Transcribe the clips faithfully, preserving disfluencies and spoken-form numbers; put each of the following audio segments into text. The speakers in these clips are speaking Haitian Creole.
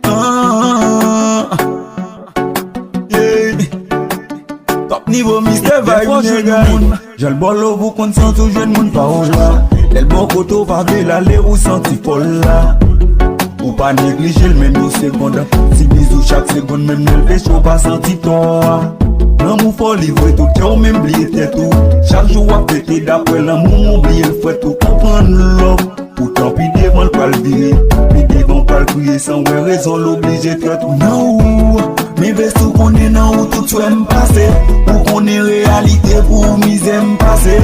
Ah, yeah. Top nivo, Mister Vibe, nèg. Jan l ba w love ou konn santi w jwenn moun pa w la. Lè l ba w kote w pa vle l ale ou santi fò l la. Ou pa neglije l menm yon segonn. Ti bizou chak segonn menm lè l peche w pa santi tò a. Lanmou fò li vre tout kè w menm bliye tèt ou. Chak jou w ap fete daprè lanmou m ou bliye l frèt ou konprann love. Poutan pi devan l pral vire, pi devan w pral kriye san wè rezon l oblije trèt ou nan ou. Men vle si w konnen nan ou tout swè m pase. Ou konnen reyalite pou ou mizè m pase.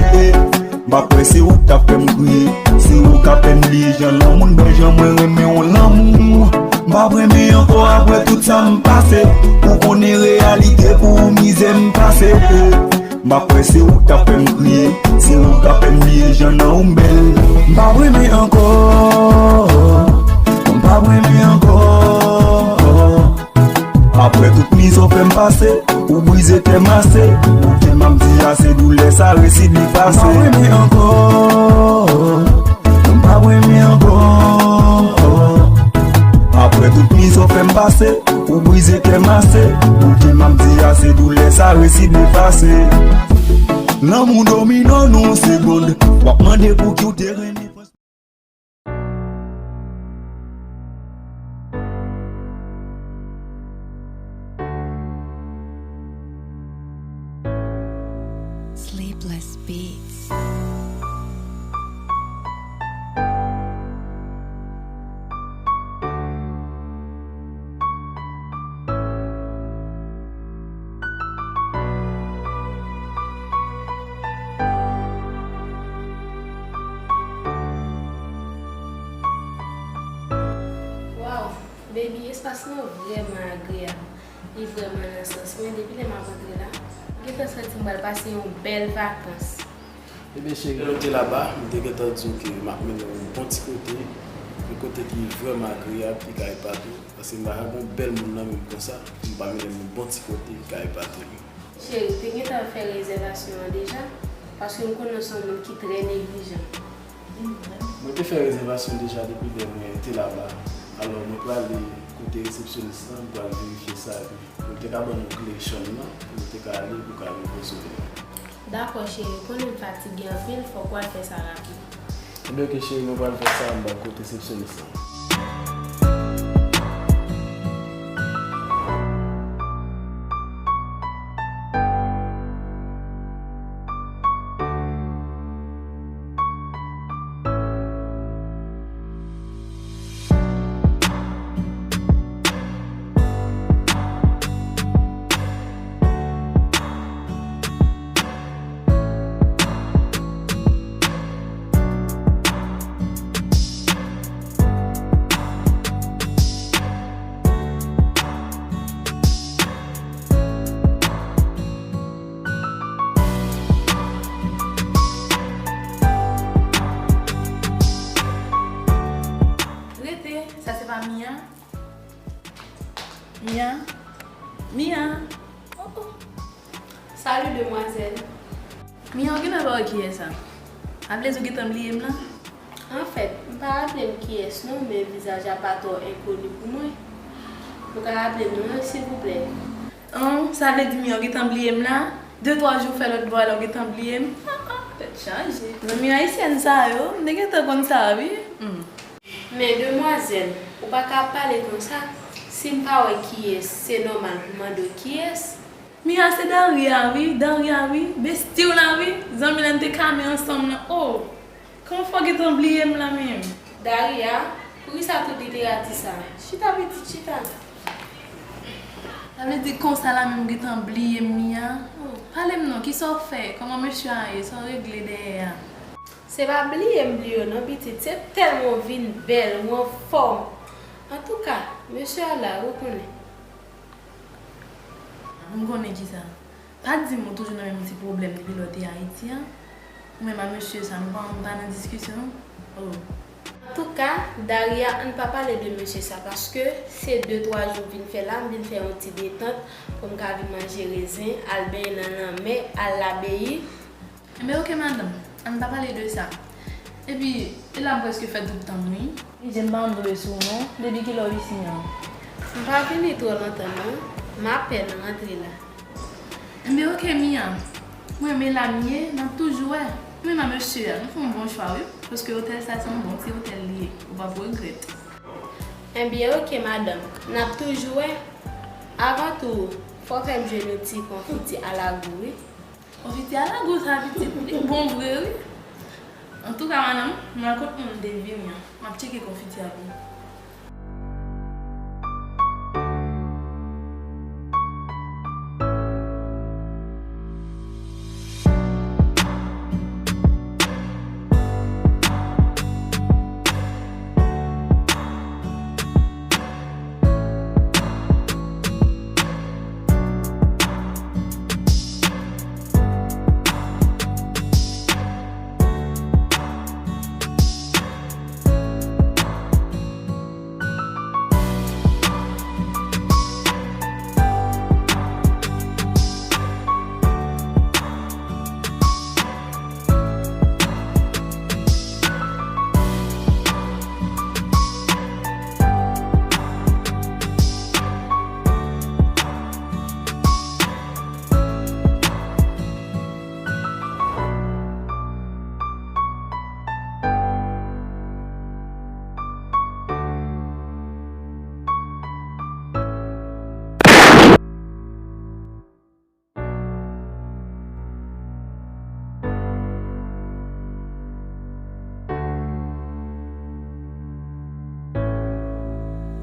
M pa kwè se ou k t ap fè m kriye. Se ou k ap fè m bliye jan lanmou n bèl jan mwen renmen w lanmou. M p ap renmen ankò apre tout sa m pase. Ou konnen reyalite pou ou mizè m pase. M pa kwè se ou k t ap fè m kriye. Se ou k ap fè m bliye jan nan ou m bèl. M p ap renmen ankò. M p ap renmen ankò. Apre tout mizè w fè m pase, ou brize kè m ase. Ou di m ap di ase doulè sa resi li pase. M p ap renmen ankò. M p ap renmen ankò. Apre tout mizè w fè m pase, ou brize kè m ase. Ou di m ap di ase doulè sa resi efase. Lanmou domine w nan yon segonn. W ap mande pou ki w te renmen. Sleepless Beats. Waw, baby, espas lan vrèman agreyab. Li vrèman nan sans mwen. Depi lè m ap antre la, m gentan santi m pral pase yon bèl vakans. Ebyen, cheri, lè nou te laba, m te gentan di w ke m ap mennen w yon bon ti kote, yon kote ki vrèman agreyab, ki ka epate w, paske m pa ka gen yon bèl moun nan men m konsa, m pa mennen l yon bon ti kote ki ka epate l. Cheri, w te gentan fè rezèvasyon an deja? Paske m konnen w se yon moun ki trè neglijan. Mwen te fè rezèvasyon deja depi lè mwen te laba. Alò, mwen prale kote resepsyonis lan, m pral verifye sa, epi pou l te ka ban nou kle chanm nan, pou nou te ka ale, pou ka vin konsole nou. Dakò, cheri, ou konnen m fatige anpil, fòk w al fè sa rapid. Ebyen, oke, cheri, mwen pral fè sa, m pral kote resepsyonis lan. Rete, sa se pa Mia? Mia? Mia? Oh, oh. Salut, demwazèl. Mia, ou gentan pa wè kiyès sa? A vle di ou gentan bliye m la? Anfèt, m pa raple m kiyès non, men vizaj la pa twò enkoni pou mwen. Ou ka raple m non, silvouplè? An, sa vle di Mia, ou gentan bliye m la? De twa jou fè lòt bò la, ou gentan bliye m? Ah, ah, tèt chaje. Zanmi ayisyèn sa yo, m te gentan konn sa wi. Hmm. Men demwazèl, ou pa ka ap pale konsa. Si m pa wè kiyès, se nòmal pou m mande w kiyès. Mia, se Daria wi, Daria wi, besti w la wi, zanmi lè n te ka men ansanm nan, oh! Kòman fè w gentan bliye m la menm? Daria, poukisa tout literati sa? Chita pitit, chita. Sa vle di konsa la menm ou gentan bliye m, Mia? Oh, pale m non, kisa w fè? Kòman mesye a ye? Sa w regle dèyè a? Se pa bliye m bliye w non pitit, se tèlman w vin bèl, w anfòm. Antouka, mesye a la, ou konnen. M konnen kisa. Pa di m ou toujou nan menm ti pwoblèm depi lè w te Ayiti an. Ou menm ak mesye sa, nou pa, nou pa nan diskisyon. Oh. Antouka, Daria, ann pa pale de mesye sa, paske se de twa jou m vin fè la, m vin fè yon ti detant pou m ka vin manje rezen, al benyen nan lanmè, al labeyi. Enben, oke, madanm, ann pa pale de sa. Epi, e la m prèske fè tout tan m, wi. Ije, m pa konn tonbe sou ou non. Depi kilè w isi an? M pa vini twò lontan non. M apèn rantre la. Enben, oke, Mia. Mwen, men la m ye, n ap toujou wè. Mwen, ma mesye a, nou fè yon bon chwa, wi. Paske otèl sa, se yon bon ti otèl li ye. Ou p ap regrèt. Enben, oke, madanm. N ap toujou wè. Avan tou, fò w fè m jwenn yon ti konfiti alagou, wi. Konfiti alagou sa, pitit, li bon vre, wi. Antouka, madanm, m al kot moun m te vini an. M ap tcheke konfiti a pou ou.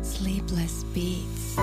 Sleepless Beats.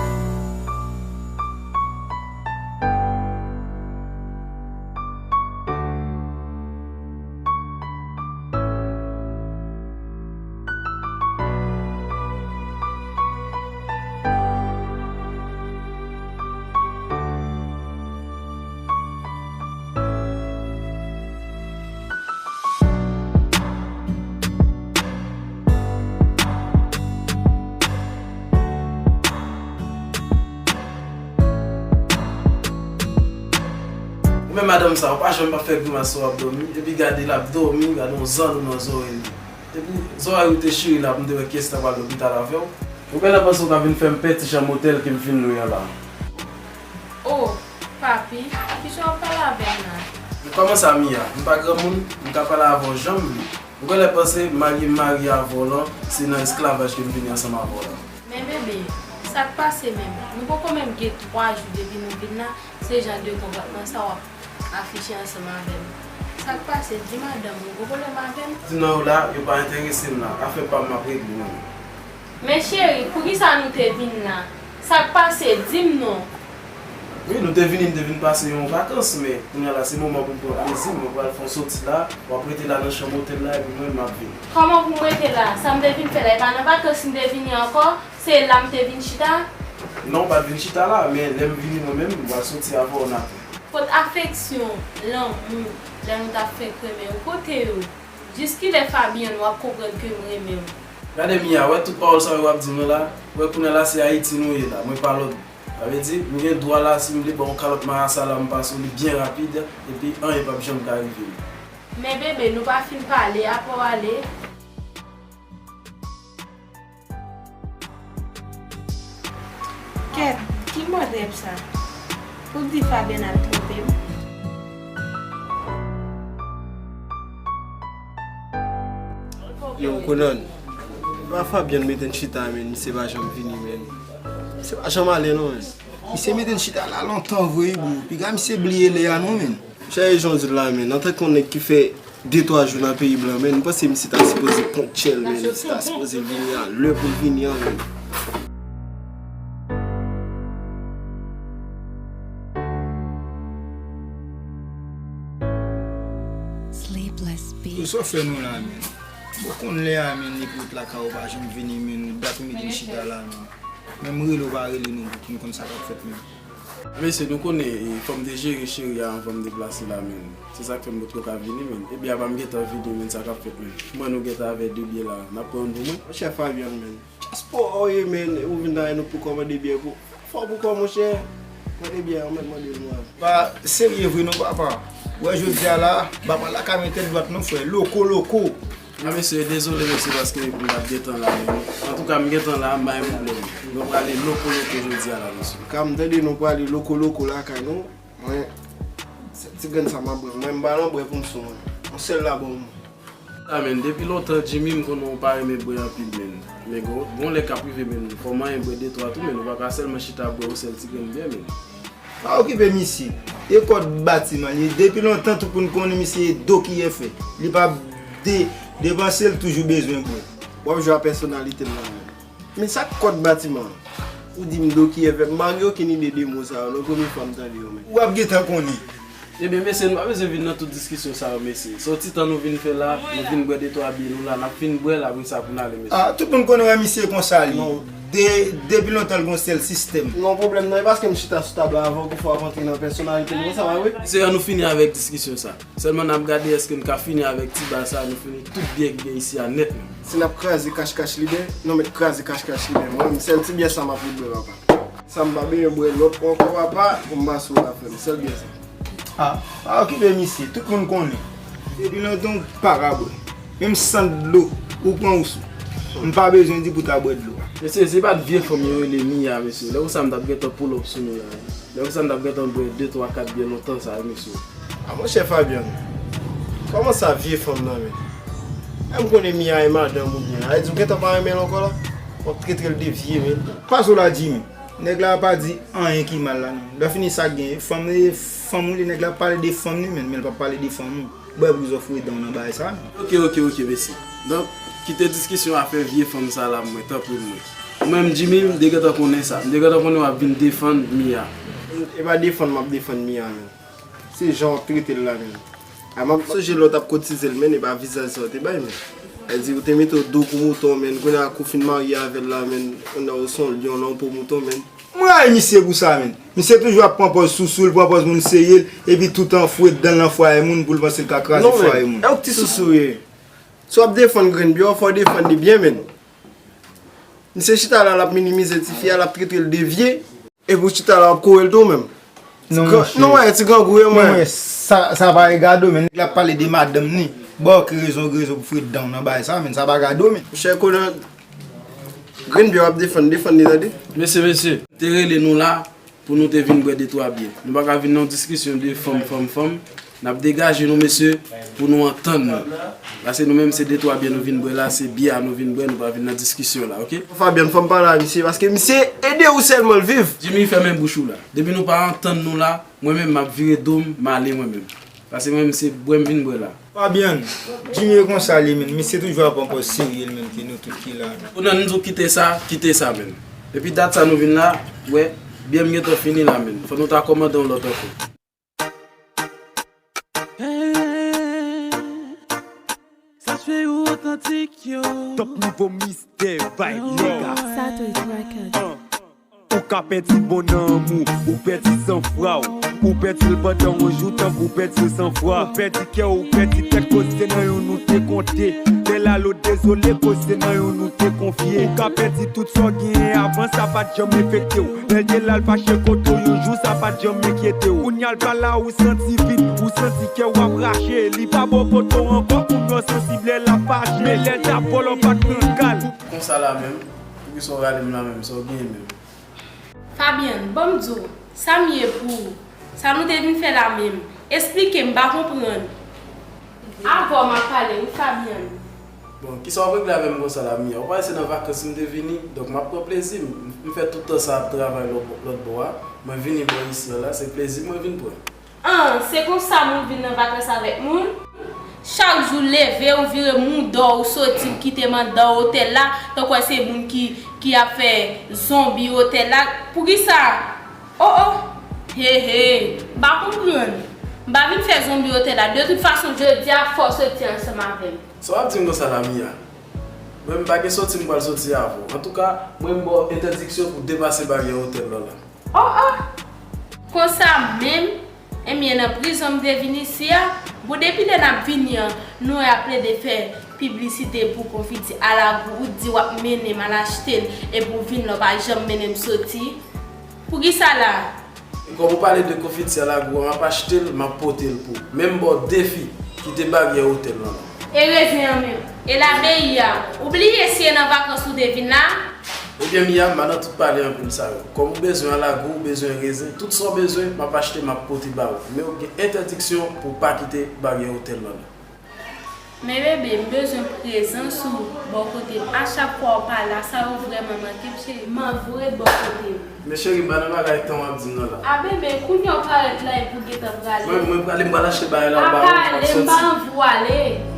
Ou menm madanm sa, ou pa janm pa fè grimas sou w ap dòmi, epi gade l ap dòmi, gade yon zanno nan zòrèy li. Epi zòrèy ou te chire la pou m te wè kiyès ta pral lopital avè w. Ou genlè panse w ka vin fè m pè ti chanm otèl ke m fin lwe an la. O, papi, kijan w ap pale avè m la? Men kòman sa, Mia? M pa granmoun, m ka pale avè w jan m vle. Ou genlè panse marye m marye avè w lan, se nan esklavaj ke m vini ansanm avè w lan. Men bebe, sa k pase menm? Nou poko menm gen twa jou depi nou vin la, se jan de konpòtman sa w ap afiche ansanm avè m. Sa k pase? Di madanm ou, ou gen pwoblèm avè m? Di non, yo la, yo pa enterese m la. Afè pa m, m ap regle mwen menm. Men cheri, poukisa nou te vin la? Sa k pase? Di m non. Wi, nou te vini, n te vin pase yon vakans, men kounye a la, se moman pou m pran plezi m. Mwen pral fè yon soti la, w ap rete la nan chanm otèl la, epi mwen, m ap vini. Kòman pou m rete la? Sa m te vin fè la, e pa nan vakans m te vini ankò? Se la m te vin chita? Non, w pa t vin chita la, men lè m vini mwen menm, m pral soti avè w nan. Kot afeksyon, lanmou, lè nou t ap fè kremen yo, kote yo? Jiskilè Fabian w ap konprann ke m renmen w? Gade Mia, wè tout pawòl sa yo w ap di mwen la, wè kounye a la se Ayiti nou ye la, mwen pa lòt bò. Sa vle di, m gen dwa la si m vle ba w yon kalòt marasa la, m pase w li byen rapid, epi anyen p ap janm ka rive m. Men bebe, nou pa fin pale, apa w ale? Kèt, ki mòd rèv sa? Ou di Fabian ap twonpe m? Yo, Konan, pa Fabian mete n chita, men misye pa janm vini, men. Misye pa janm ale, non, men. Misye mete n chita la lontan vre, wi, bro. Piga misye bliye lè a, non, men. Chè, e jan w di l la, men, antanke yon nèg ki fè de twa jou nan peyi blan, men, m panse misye ta sipoze ponktyèl, men, misye ta sipoze vini a lè pou l vini an, men. Yo, sa w fè nou la, men? Bon, konn lè a, men, epi w t lakay ou pa janm vini, men, dat ou mete m chita la, men. Menm rele ou pa rele nou pou n konn sa k ap fèt, men. Mesye, nou konnen, e, fò m te jere cheri a anvan m deplase la, men. Se sa k fè m potko ka vini, men. E byen a pa m gentan vini, men, sa k ap fèt, men. M wè nou gentan avè de byen la. N ap pran youn pou mwen? Monchè Fabian, men. Dyaspora w ye, men. Ou vin la, e nou pou kòmande byen pou. Fò pou kò, monchè. Mande byen an, mèt mande l mwen. Pa serye vre non, papa. Ou wè jodi a la, m pa pral lakay mwen tèt dwat non, frè. Loko, loko. A, mesye, dezole, mesye, paske m pa t gentan la menm. Antouka, m gentan la, m pa gen pwoblèm. Nou prale lokoloko jodi a la, mesye. Ka m tande nou prale lokoloko lakay nou. Mwen, se ti grenn sa m ap bwè. Mwen, m pa nan bwè pou m sou mwen. Yon sèl la bon. A, men, depi lontan, Jimmy, m konnen w pa renmen bwè anpil, men. Men gon, gon lè k ap rive, men, fò m anyen bwè de twa tou, men, ou pa ka sèlman chita bwè yon sèl ti grenn byè, men. Pa okipe misye. E kòd batiman li. Depi lontan, tout moun konnen misye e do ki efè. Li pa de, depanse, l toujou bezwen bwè. W ap jwe a pèsonalite l la menm. Men sa k kòd batiman an? Ou di m do ki efè. M pa gen okenn ide de mo sa yo, non, premye fwa m tande yo menm. W ap gentan konnen. Ebyen, mesye, nou pa bezwen vin nan tout diskisyon sa yo, mesye. Se yon ti tan nou vin fè la, nou vin bwè de twa byè nou la, n ap fin bwè l, apre sa pou n ale, mesye. A, tout moun konnen wè misye konsa li. Non. De, depi lontan l gon sèl sistèm. Non, pwoblèm nan, e paske m chita sou tab la avan pou fò ap antre nan pèsonalite m konsa, pa vre? Mesye, ann nou fini avèk diskisyon sa. Sèlman n ap gade èske n ka fini avèk ti bal sa, nou fini tout byè ki gen isi a nèt, non. Si n ap kraze kachkach libè, nou mèt kraze kachkach libè. Mwen, sèl ti byè sa m ap ret bwè, papa. Sa m pa bezwen bwè lòt ankò, papa, pou m pase w la frè m. Sèl byè sa. A, pa okipe misye, tout moun konnen. Depi lontan w pa ka bwè. Menm sant dlo, ou pran ou sou. M pa bezwen di pou ta bwè dlo a. Mesye, se pa t vye fanm yo rele Mia, mesye. Lè konsa m t ap gentan pull up sou nou la. Lè konsa m t ap gentan bwè de, twa, kat byè lontan sa, wi, mesye. A, monchè Fabian, kòman sa vye fanm nan, men? Lè m konnen Mia e madanm ou byen, a di w gentan pa renmen l ankò la? W ap trete l de vye, men. Pase w la, Jimmy. Nèg la pa di anyen ki mal la, non. Lè fini sa k genyen, fanm li, fanm ou li, nèg la ap pale de fanm li, men, men l p ap pale de fanm ou. Bwè pou zòf fredan nan bagay sa, non. Oke, oke, oke, mesye. Donk, kite diskisyon afè vye fanm sa la, mwen, tanpri mwen. Mwen menm, Jimmy, m te gentan konnen sa. M te gentan konnen w ap vin defann Mia. E pa defann m ap defann Mia, men. Se jan w ap trete l la menm. A, m ap sonje lè w t ap kotize l, men, e pa vizaj sa w te bay, men. Sa di ou te mete w do kou mouton, men, kounye a kou fin marye avè l la, men, kounye a ou se yon lyon nan yon po mouton, men. M rayi misye pou sa, men. Misye toujou ap pran pòz sousou l, pran pòz moun serye l, epi toutan fouye dan l nan fwaye moun pou l panse l ka kraze fwaye moun. Non, men, e w k ti sousou ye. Si w ap defann grenn byè w, fò w defann li byen, men. Misye chita la, l ap minimize tifi a, l ap trete l de vye. Epi w chita la, w ap kore l tou menm. Non, monchè. Non, wè, ti grangou ye, mwen. Non, mwen, sa, sa pa regade w, men nèg la ap pale de madanm ni. Ba w ki rezon, rezon pou fret dan w nan bagay sa, men sa pa gade w, men. Monchè, konnen grenn byè w ap defann, defann li, tande. Mesye, mesye, te rele nou la, pou nou te vin bwè de twa byè. Nou pa ka vin nan yon diskisyon de fanm, fanm, fanm. N ap degaje nou, mesye, pou nou antann nou. Paske nou menm, se de twa byè nou vin bwè la, se byè a nou vin bwè, nou pa vin nan diskisyon la, oke? Fabian, fò m pale a misye, paske misye ede ou sèlman l viv. Jimmy, fèmen bouch ou la. Depi nou pa antann nou la, mwen menm, m ap vire do m, m ale mwen menm. Paske mwen menm, se bwè m vin bwè la. Fabian, Jimmy e konsa li menm, misye toujou ap pran pòz serye l menm ke nou tout ki la. Kounye a nou di w kite sa, kite sa menm. Depi dat sa nou vin la, wè, byè m gentan fini la menm. Fò nou ta kòmande yon lòt ankò. Hey, sa se otantik yo. Top nivo mistè, vibe, nèga. Satouy Record. Ou ka pèdi bon nanm ou, ou pèdi sanfra w. Ou pèdi l pandan yon jou tankou w pèdi l san fwa. Ou pèdi kè w, ou pèdi tèt, koz se nan youn ou te konte. Lè l ale w dezole, koz se nan youn ou te konfye. Ou ka pèdi tout sa w genyen avan, sa pa t janm efekte w. Lè l te la l fache kote w yon jou, sa pa t janm enkyete w. Kounye a l pa la, ou santi vid, ou santi kè w ap rache. Li pa bò kote w ankò, kounye a w sansib lè l ap fache. Men lè l t ap vòlè w pa t pran kal. Konsa la menm, poukisa w rale m la menm, sa w genyen menm? Fabian, ban m di w, sa m ye pou ou? Sa nou te vin fè la menm? Esplike m, m pa konprann. Avè w m ap pale wi, Fabian. Bon, kisa w ap regle avè m konsa la, Mia? Ou pa wè se nan vakans m te vini, donk m ap pran plezi m. M fè tout tan sa ap travay lòt, lòt bò a. Mwen vini bò isi a la, se plezi m mwen vin pran. An, se konsa moun vin nan vakans avèk moun? Chak jou w leve, w vire mouda w, w soti, w kite m anndan otèl la, tankou wè se moun ki, ki ap fè zonbi otèl la. Poukisa? O, o! He, he! M pa konprann. M pa vin fè zonbi otèl la. De tout fason, jodi a, fò w soti ansanm avè m. Sa w ap di m konsa la, Mia? Mwen, m pa gen soti m pral soti avè w. Antouka, mwen, m ba w entèdiksyon pou w depase baryè otèl la la. O, o! Konsa menm, ebyen, nan prizon m te vin isi a. Bon, depi lè n ap vini an, nou wè y ap plede fè piblisite pou konfiti alagou, ou di w ap mennen m al achte l, epi w vin la, w pa janm mennen m soti. Poukisa la? E kòm ou pale de konfiti alagou a, m ap achte l, m ap pote l pou ou. Men m ba w defi, kite baryè otèl lan la. E rezen an menm? E la Beya, ou bliye si e nan vakans ou te vin la? Ebyen Miya, m pa nan tout pale anpil sa yo. Kòm ou bezwen alagou, ou bezwen rezen, tout sa w bezwen, m ap achte, m ap pote ba ou. Men ou gen entèdiksyon pou w pa kite baryè otèl lan nan. Men bebe, m bezwen prezans ou bò kote m. A chak fwa ou pa la, sa yo vrèman manke m, cheri. M anvi w ret bò kote m. Men cheri, m pa nan bagay tan w ap di m nan la. A bebe, kounye a ou parèt la epi w gentan prale. Mwen, mwen prale, m pral achte bagay la, ou ba ou, m ap soti. Pa pale, m pa anvi w ale.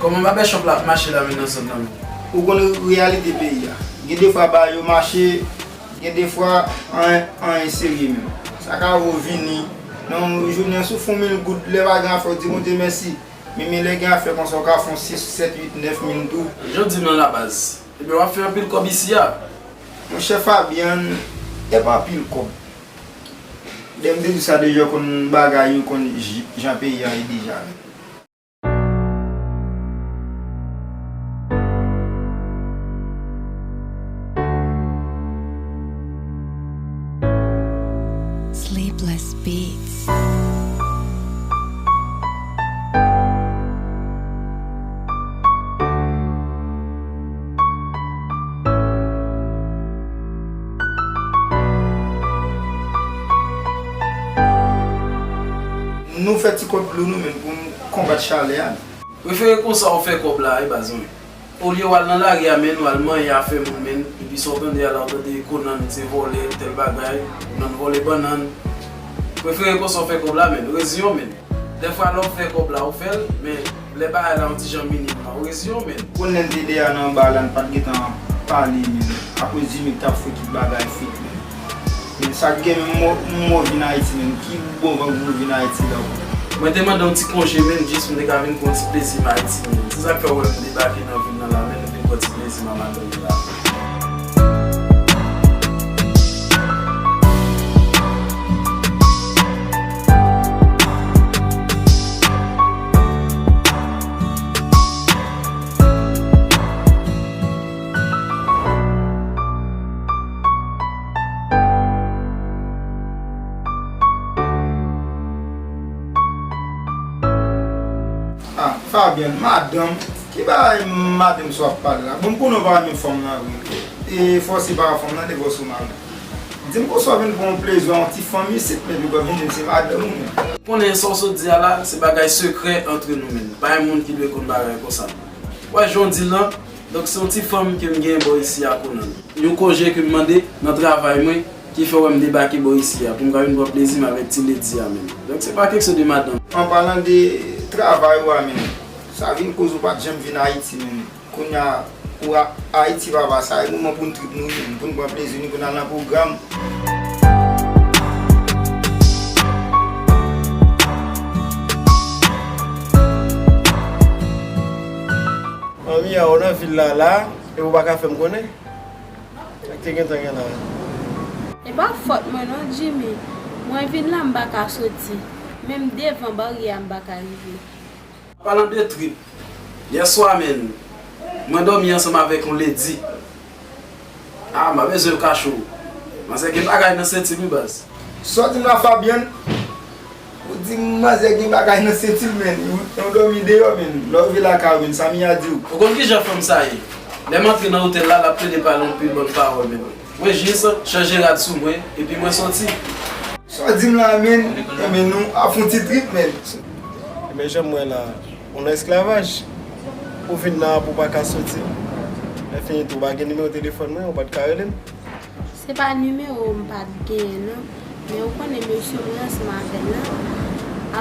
Kòman babèchòp la ap mache la menm nan zòn nan menm? Ou konn reyalite peyi a. Gen defwa bagay yo mache, gen defwa anyen, anyen serye menm. Sa ka rive w vini nan yon jounen si w fè yon mil goud, lè pa gen afè w di Bondye mèsi. Men, men lè gen afè konsa w ka fè yon sis, sèt, uit, nèf mil tou. Jan w di m nan la baz. Ebyen w ap fè anpil kòb isi a. Monchè Fabian, e pa anpil kòb. Dèyè m te di sa deja, w konn bagay yo, konn j-, jan peyi a ye deja. Sleepless Beats. Nou fè ti kòb dlo nou menm pou n konbat chalè a. Prefere konsa w fè kòb la wi baz mwen. Olye w al nan lari a menm, w al manyen afè moun menm, epi sa w tande a la w tande Konan se vòlè, tèl bagay, Konan vòlè bannann. Prefere konsa w fè kòb la menm, reziyen w menm. Dèfwa lè w fè kòb la ou fè l, men lè bagay la yon ti jan minim la, ou reziyen w menm. Konn lè n te deyò nan ba la n pa t gentan pale menm. Akoz Jimmy t ap fè tout bagay fake menm. Men sa k gen menm mò, mò vin Ayiti menm. Ki bon van pou vin Ayiti la ou? Mwen te mande yon ti konje menm jis m te ka vin pran yon ti plezi m Ayiti menm. Se sa k fè w wè m debake nan vil nan la menm, m vin pran ti plezi m a madanm mwen la. Ah, Fabian, madanm, ki bagay madanm sa w ap pale la? Bon, m konnen w pa renmen fanm nan vre. E fòse pa fanm nan, devòse w mari. Di m konsa w vin pran yon plezi a yon ti fanm isit, men epi w vin di m se madanm ou menm. Konnen sa w sot di a la, se bagay sekrè antre nou menm. Pa gen moun ki dwe konn bagay konsa. W wè jan w di l lan, donk se yon ti fanm ke m gen bò isi a Konan. Yon konje ke m mande nan travay mwen ki fè w wè m debake bò isi a pou m ka vin pran plezi m avèk ti ledi a menm. Donk se pa keksyon de madanm. An palan de travay ou a menm, sa vin koz ou pa t janm vin Ayiti menm. Kounye a, ou a Ayiti papa, sa e moman pou n trip nou wi, pou n pran plezi nou, pou n al nan pwogram. Manmi a, ou nan vil la la, e ou pa ka fè m konnen? Sa k te gentan gen la? E pa fòt mwen non, Jimmy. Mwen vin la, m pa ka soti. Menm devan baryè a, m pa ka rive. Palan de trip, yèswa menm, mwen dòmi ansanm avèk yon ledi. Ah, m pa bezwen kache w. Manzè gen bagay nan senti l wi baz. Sa w di m la Fabian? Ou di m manzè gen bagay nan senti l menm. Ou, ou dòmi deyò menm. Lè w rive lakay ou menm, sa Mia di w? Ou konn kijan fanm sa ye? Lè m antre nan otèl la, l ap plede pale yon pil bòn pawòl menm. Mwen jis chanje rad sou mwen, epi mwen soti. Sa w di m la menm, enben nou ap fè yon ti trip menm. Enben jan m wè la, ou nan esklavaj. Ou vin la pou w pa ka soti. Lè fini tou, ou pa gen nimewo telefòn mwen, ou pa t ka rele m. Se pa nimewo w m pa t genyen non. Men ou konnen mesye mwen ansanm avè l lan,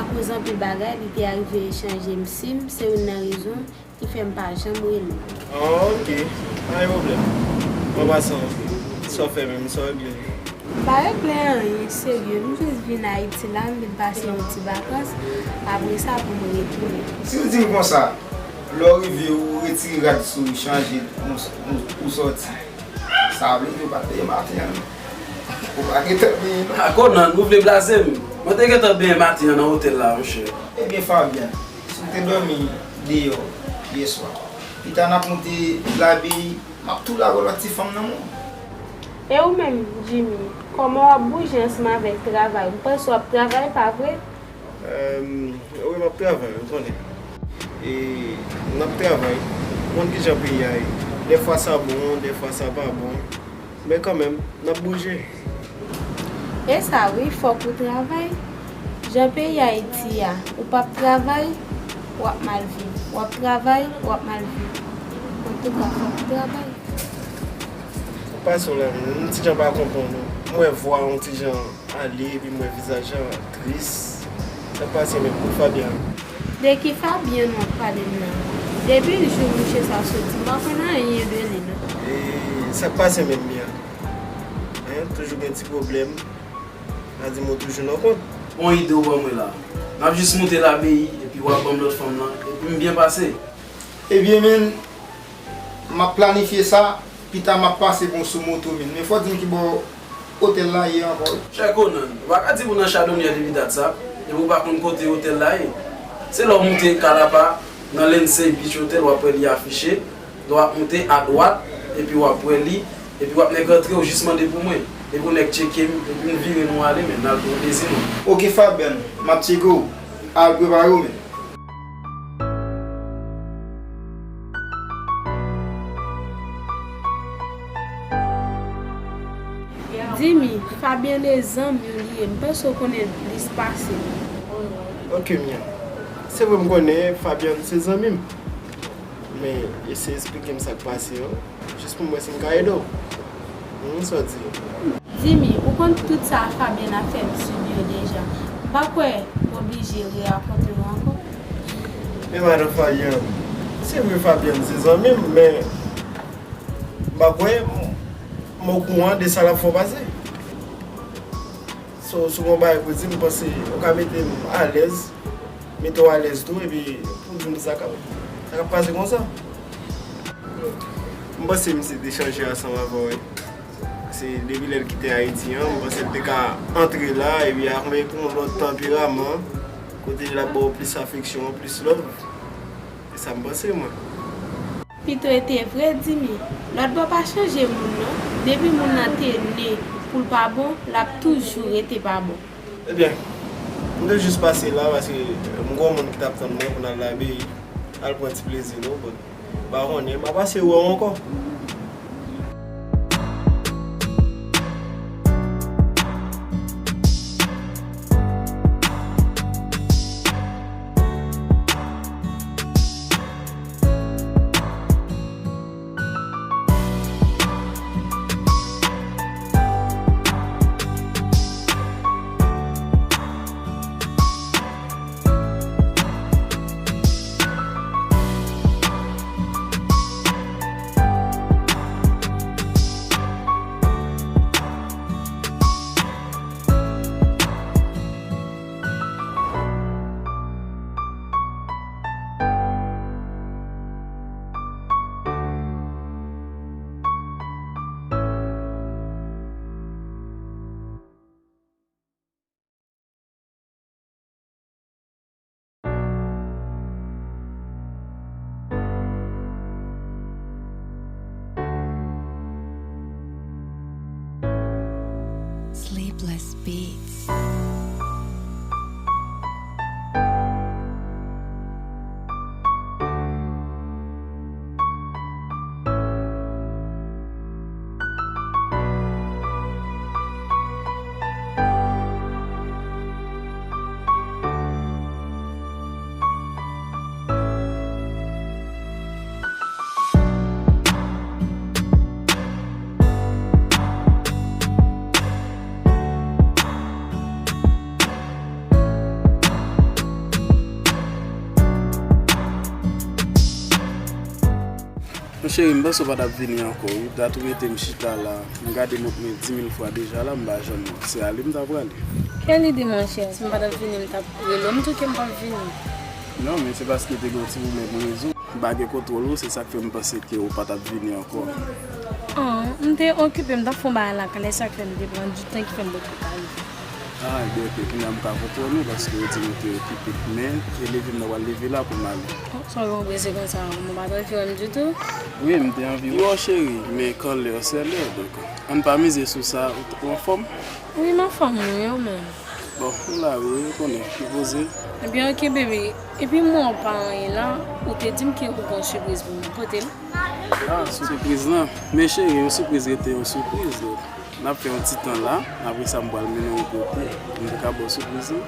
akoz anpil bagay, li te arive chanje m sim, se youn nan rezon ki fè m pa janm rele w. Ah, ok. Pa gen pwoblèm. Mwen pase antre. Sa w fè menm, sa w regle? M pa regle anyen, serye. M jis vin Ayiti la, m vin pase yon ti vakans. Apre sa, pou m retounen. Si w di m konsa, lè w rive, ou retire rad sou ou, chanje, ou, ou, ou sòti. Sa vle di w pa t benyen maten an, non? Ou pa gentan benyen, non? A, Konan, ou vle blaze m? Mwen te gentan benyen maten an nan otèl la, monchè. Ebyen, Fabian, si w te dòmi deyò yèswa, pita n ap monte Labeyi, m ap tou lage w lòt ti fanm nan men w. E ou menm, Jimmy, kòman w ap bouje ansanm avèk travay? M panse w ap travay, pa vre? Wi, m ap travay, ou konnen. E, n ap travay. Ou konn kijan peyi a ye. Dèfwa sa bon, dèfwa sa pa bon. Men kanmenm, n ap bouje. E sa wi, fòk ou travay. Jan peyi Ayiti a, ou p ap travay, w ap mal viv. W ap travay, w ap mal viv. Antouka, fòk ou travay. Ou pase w la, m ti jan pa konprann ou. M wè vwa w ti jan ale, epi m wè vizaj la tris. Sa k pase menm? Kot Fabian? De ki Fabian w ap pale m nan? Depi jou misye sa soti, m pa konn anyen de li, non. E sa k pase menm, Mia? Hein, toujou gen ti pwoblèm. Nadim ou toujou nan kont. Bon ide w ban mwen la. N ap jis monte Labeyi, epi w ap ban m lòt fanm lan, epi m byen pase. Ebyen, men, m ap planifye sa, pita m ap pase bon sou moto, men. Men fò w di m ki bò otèl la ye ankò, wi. Chè Konan, ou pa ka di pou nan Chardonnay depi dat sa, epi ou pa konn kote otèl la ye. Se lè w moute Kalapa, nan Lindsay Beach Hotel, w ap wè li afiche. Lè w ap moute adwat, epi w ap wè li, epi w ap nèk rantre, ou jis mande pou mwen. Epi w nèk tcheke m, epi n vire nou ale, men n al pou plezi nou. Oke, Fabian, m ap tcheke w. Al prepare w, men. Jimmy, Fabian e zanmi w li ye, m panse w konnen l plis pase m. Oke, Mia. Se vre m konnen Fabian se zanmi m. Men, eseye esplike m sa k pase yo. Jis pou m wè si m ka ede w. Hmm, sa w di? Jimmy, ou konn tout sa Fabian ap fè m sibi yo deja. M pa kwè m oblije rerakonte w ankò. Men madan Fabian, se vre Fabian se zanmi m, men m pa kwè m, m okouran de sa l ap fè w pase. So, si w gen yon bagay pou di m, m panse ou ka mete m alèz, mete w alèz tou, epi pou w di m sa k ap, sa k ap pase konsa. M panse misye te chanje ansanm avè w, wi. Paske depi lè l kite Ayiti an, m panse l te ka antre la, epi avèk yon lòt tanperaman, kote l ap ba w plis afeksyon, plis love. E sa m panse, mwen. Pito e te vre, Jimmy. Lòt bò pa chanje moun, non. Depi moun nan te ne pou l pa bon, l ap toujou rete pa bon. Ebyen, m te jis pase la paske m gen yon moun ki t ap tann mwen pou n al Labeyi, al pran ti plezi nou, but m pa konnen, m pa pase wè w ankò. Sleepless Beats. Moncheri, m panse w pa t ap vini ankò, wi. Dat ou mete m chita la, m gade mont mwen di mil fwa deja la, m pa janm wè w. Se ale m ta prale. Kèl ide, monchè? Si m pa t ap vini, m t ap rele w, m di w ke m p ap vini. Non, men se paske te gen yon ti pwoblèm rezo. M pa gen kontwòl ou, se sa k fè m panse ke ou pa t ap vini ankò. Oh, m te okipe, m t ap fè yon bagay lakay, se sa k fè m te pran di tan ki fè m potko ka rive. Ah, ebyen, ok, kounye a m ka konprann ou, paske ou di m ke okipe. Men, e leve m nan pral leve la pou m ale. Oh, sa w gen prese konsa, ou pa t anvi wè m ditou? Wi, m te anvi wè w, cheri, men kan lè se lè, donk, ann pa mize sou sa, ou, ou anfòm? Wi, m anfòm, wi, ou menm? Bon, ou la, wi, ou konnen, ou poze. Ebyen, ok, bebe. Epi m wè w pa anyen la, ou te di m ke ou gen yon sipriz pou mwen. Kote l? Ah, sipriz lan. Men cheri, yon sipriz rete yon sipriz, donk. N ap fè yon ti tan la, apre sa m pral mennen w yon kote pou m te ka ba w sipriz lan.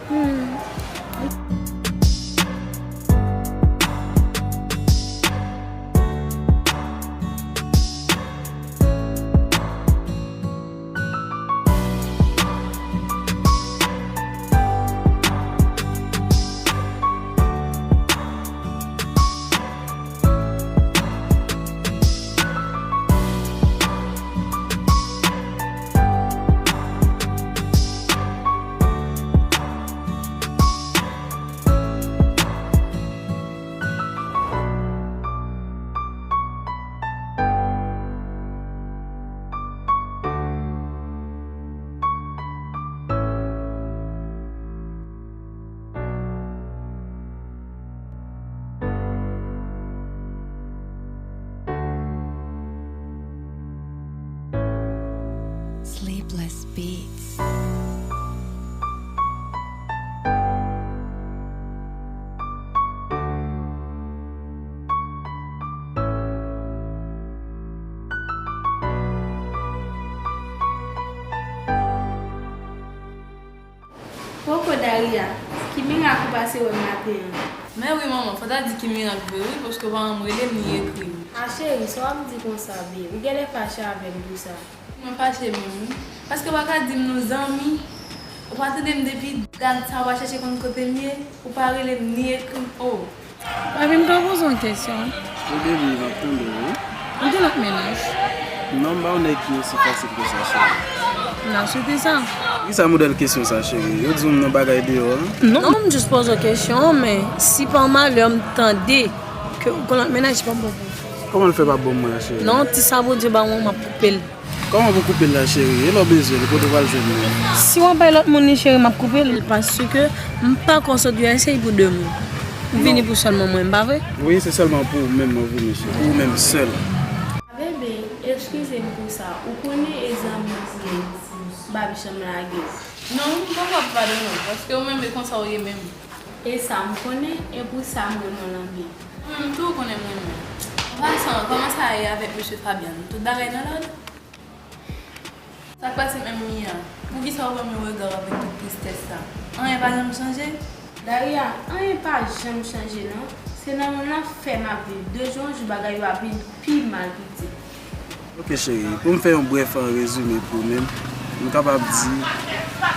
Sleepless Beats. Koko Daria, ki mirak ou pase wè m maten an? Men wi manman, fò ta di ki mirak vre wi, paske paran m rele m ni ekri m. A cheri, sa w ap di konsa byen? Ou genlè fache avè m pou sa. Mwen fache menm wi, paske w pa ka di m nou zanmi, ou pa tande m depi dat sa, ou pa chèche konn kote m ye, ou pa rele m ni ekri m, oh. Papi, m ka poze w yon kesyon? Wi baby, m ap tande w wi. Ou gen lòt mennaj? Non, m pa yon nèg ki osi fasil ke sa, cheri. M ta swete sa. Kisa modèl kesyon sa, cheri? Yo di w m nan bagay deyò a? Non, m jis poze w kesyon, men si pa malè m tande ke ou gen lòt mennaj, se p ap bon pou ou. Kòman l fè p ap bon mwen, cheri? Non, ti sa Bondye ba mwen, m ap koupe l. Kòman pou koupe l la, cheri? E lè w bezwen li, kote w pral jwenn li? Si w ap bay lòt moun li, cheri, m ap koupe l, paske m pa kwè w sot U S A pou de moun. M vini pou sèlman mwen, m pa vre? Wi, se sèlman pou ou menm mwen vini, cheri. Pou ou menm sèl. Bebe, eskize m pou sa. Ou konnen e zanmi m ye, m pa janm lage w. Non, m poko ap padone w, paske ou menm e konsa w ye menm. E sa m konnen, e pou sa m renmen w anpil. Ou menm tou ou konnen m renmen w. An pasan, kòman sa ye avèk mesye Fabian? Tout bagay nan lòd? Sa k pase menm Mia? Poukisa ou ban m yon rega w avèk tout tristès sa? Anyen pa janm chanje? Daria, anyen pa janm chanje non. Se nan yon lanfè m ap viv. De jou an jou bagay yo ap vin pi mal piti. Ok cheri, pou m fè yon brèf rezime pou ou menm, m kapab di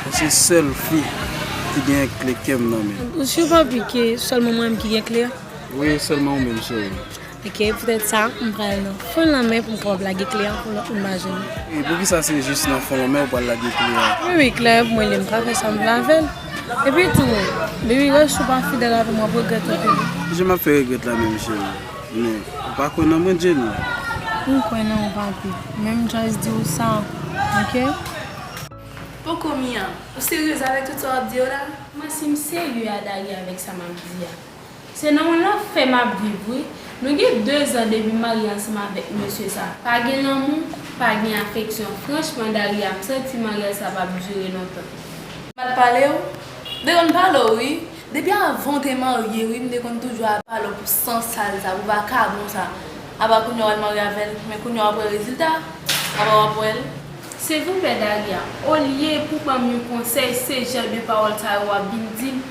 ou se sèl fi ki gen kle kè m nan men. Ou si papi ke sèlman mwen menm ki gen kle a? Wi, sèlman ou menm cheri. Ok, poutèt sa, m pral nan fon lanmè pou m kapab lage kle a pou lòt moun pa jwenn li. E poukisa se jis nan fon lanmè ou pral lage kle a? Wi, wi, klè pou mwen li, m ka fè sa m vle avè l. Epi tou, baby, rès ou pa fidèl avè m, w ap regrèt anpil. Kijan m ap fè regrèt la menm cheri? Men, ou pa kwè nan mwen, Jenny? M kwè nan ou, papi. Men m just di w sa, ok? Poko Mia, ou seryez avèk tout sa w ap di yo la? Kòman si m serye a Daria avèk sa m ap di a? Se nan yon lanfè m ap viv wi. Nou gen de zan depi m marye ansanm avèk mesye sa. Pa gen lanmou, pa gen afeksyon. Franchman Daria, m santi maryaj sa p ap dire lontan. Mal pale w? M te konn pale w wi. Depi avan w te marye wi, m te konn toujou ap pale w pou san sal sa, pou vakabon sa. Apa kounye a w al marye avè l, men kounye a w ap wè rezilta? Apa w ap wè l? Silvouplè Daria, olye pou ban m yon konsèy, se jan de pawòl sa yo w ap vin di m.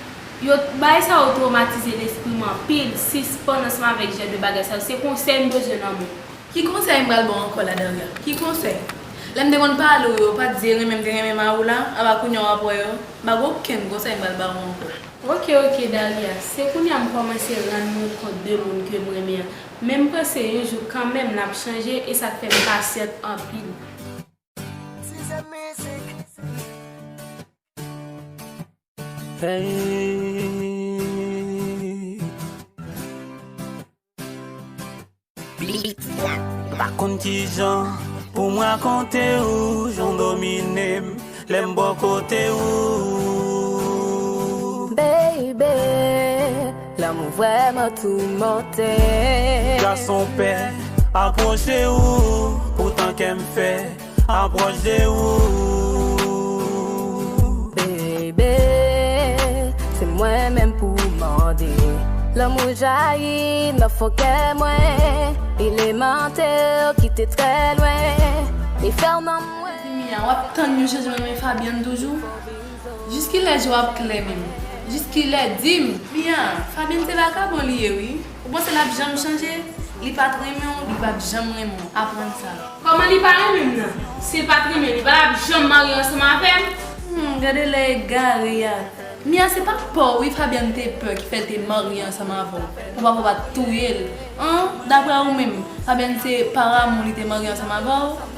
Yo, bagay sa yo twomatize lespri m anpil. Sispann ansanm avèk jan de bagay sa yo. Se konsèy m bezwen nan men w. Ki konsèy m pral ba w ankò la Daria? Ki konsèy? Lè m te konn pale w yo, w pa t di renmen m te renmen mari w la, apa kounye a w ap wè yo? M pa gen okenn konsèy m pral ba w ankò. Ok, ok Daria, se kounye a m kòmanse rann mwen kont de moun ke m renmen an. Men m panse yon jou kanmenm n ap chanje, e sa k fè m pasyant anpil. Hey, M pa konn kijan pou m rakonte ou, jan w domine m lè m bò kote ou. Baby, lanmou vrèman toumante. Gason pè apwoche ou, poutan kè m fè apwòch de ou. Baby, se mwen menm pou mande. Lanmou jayi nan fon kè mwen, eleman te kite trè lwen, e fè w nan mwen. Mia, w ap tann yon chanjman nan men Fabian toujou? Jiskilè je w ap klè menm? Jiskilè, di m? Mia, Fabian se vakabon li ye wi. Ou panse l ap janm chanje? Li pa t renmen w, li p ap janm renmen w. Aprann sa. Kòman li pa renmen m nan? Si l pa t renmen, li pa t ap janm marye ansanm avè m. Hmm, gade lè egare a. Mia, se pa pa w wi Fabian te pè ki fè l te marye ansanm avè w. Pou papa w pa t touye l. An, daprè ou menm, Fabian se pa amou li te marye ansanm avè w?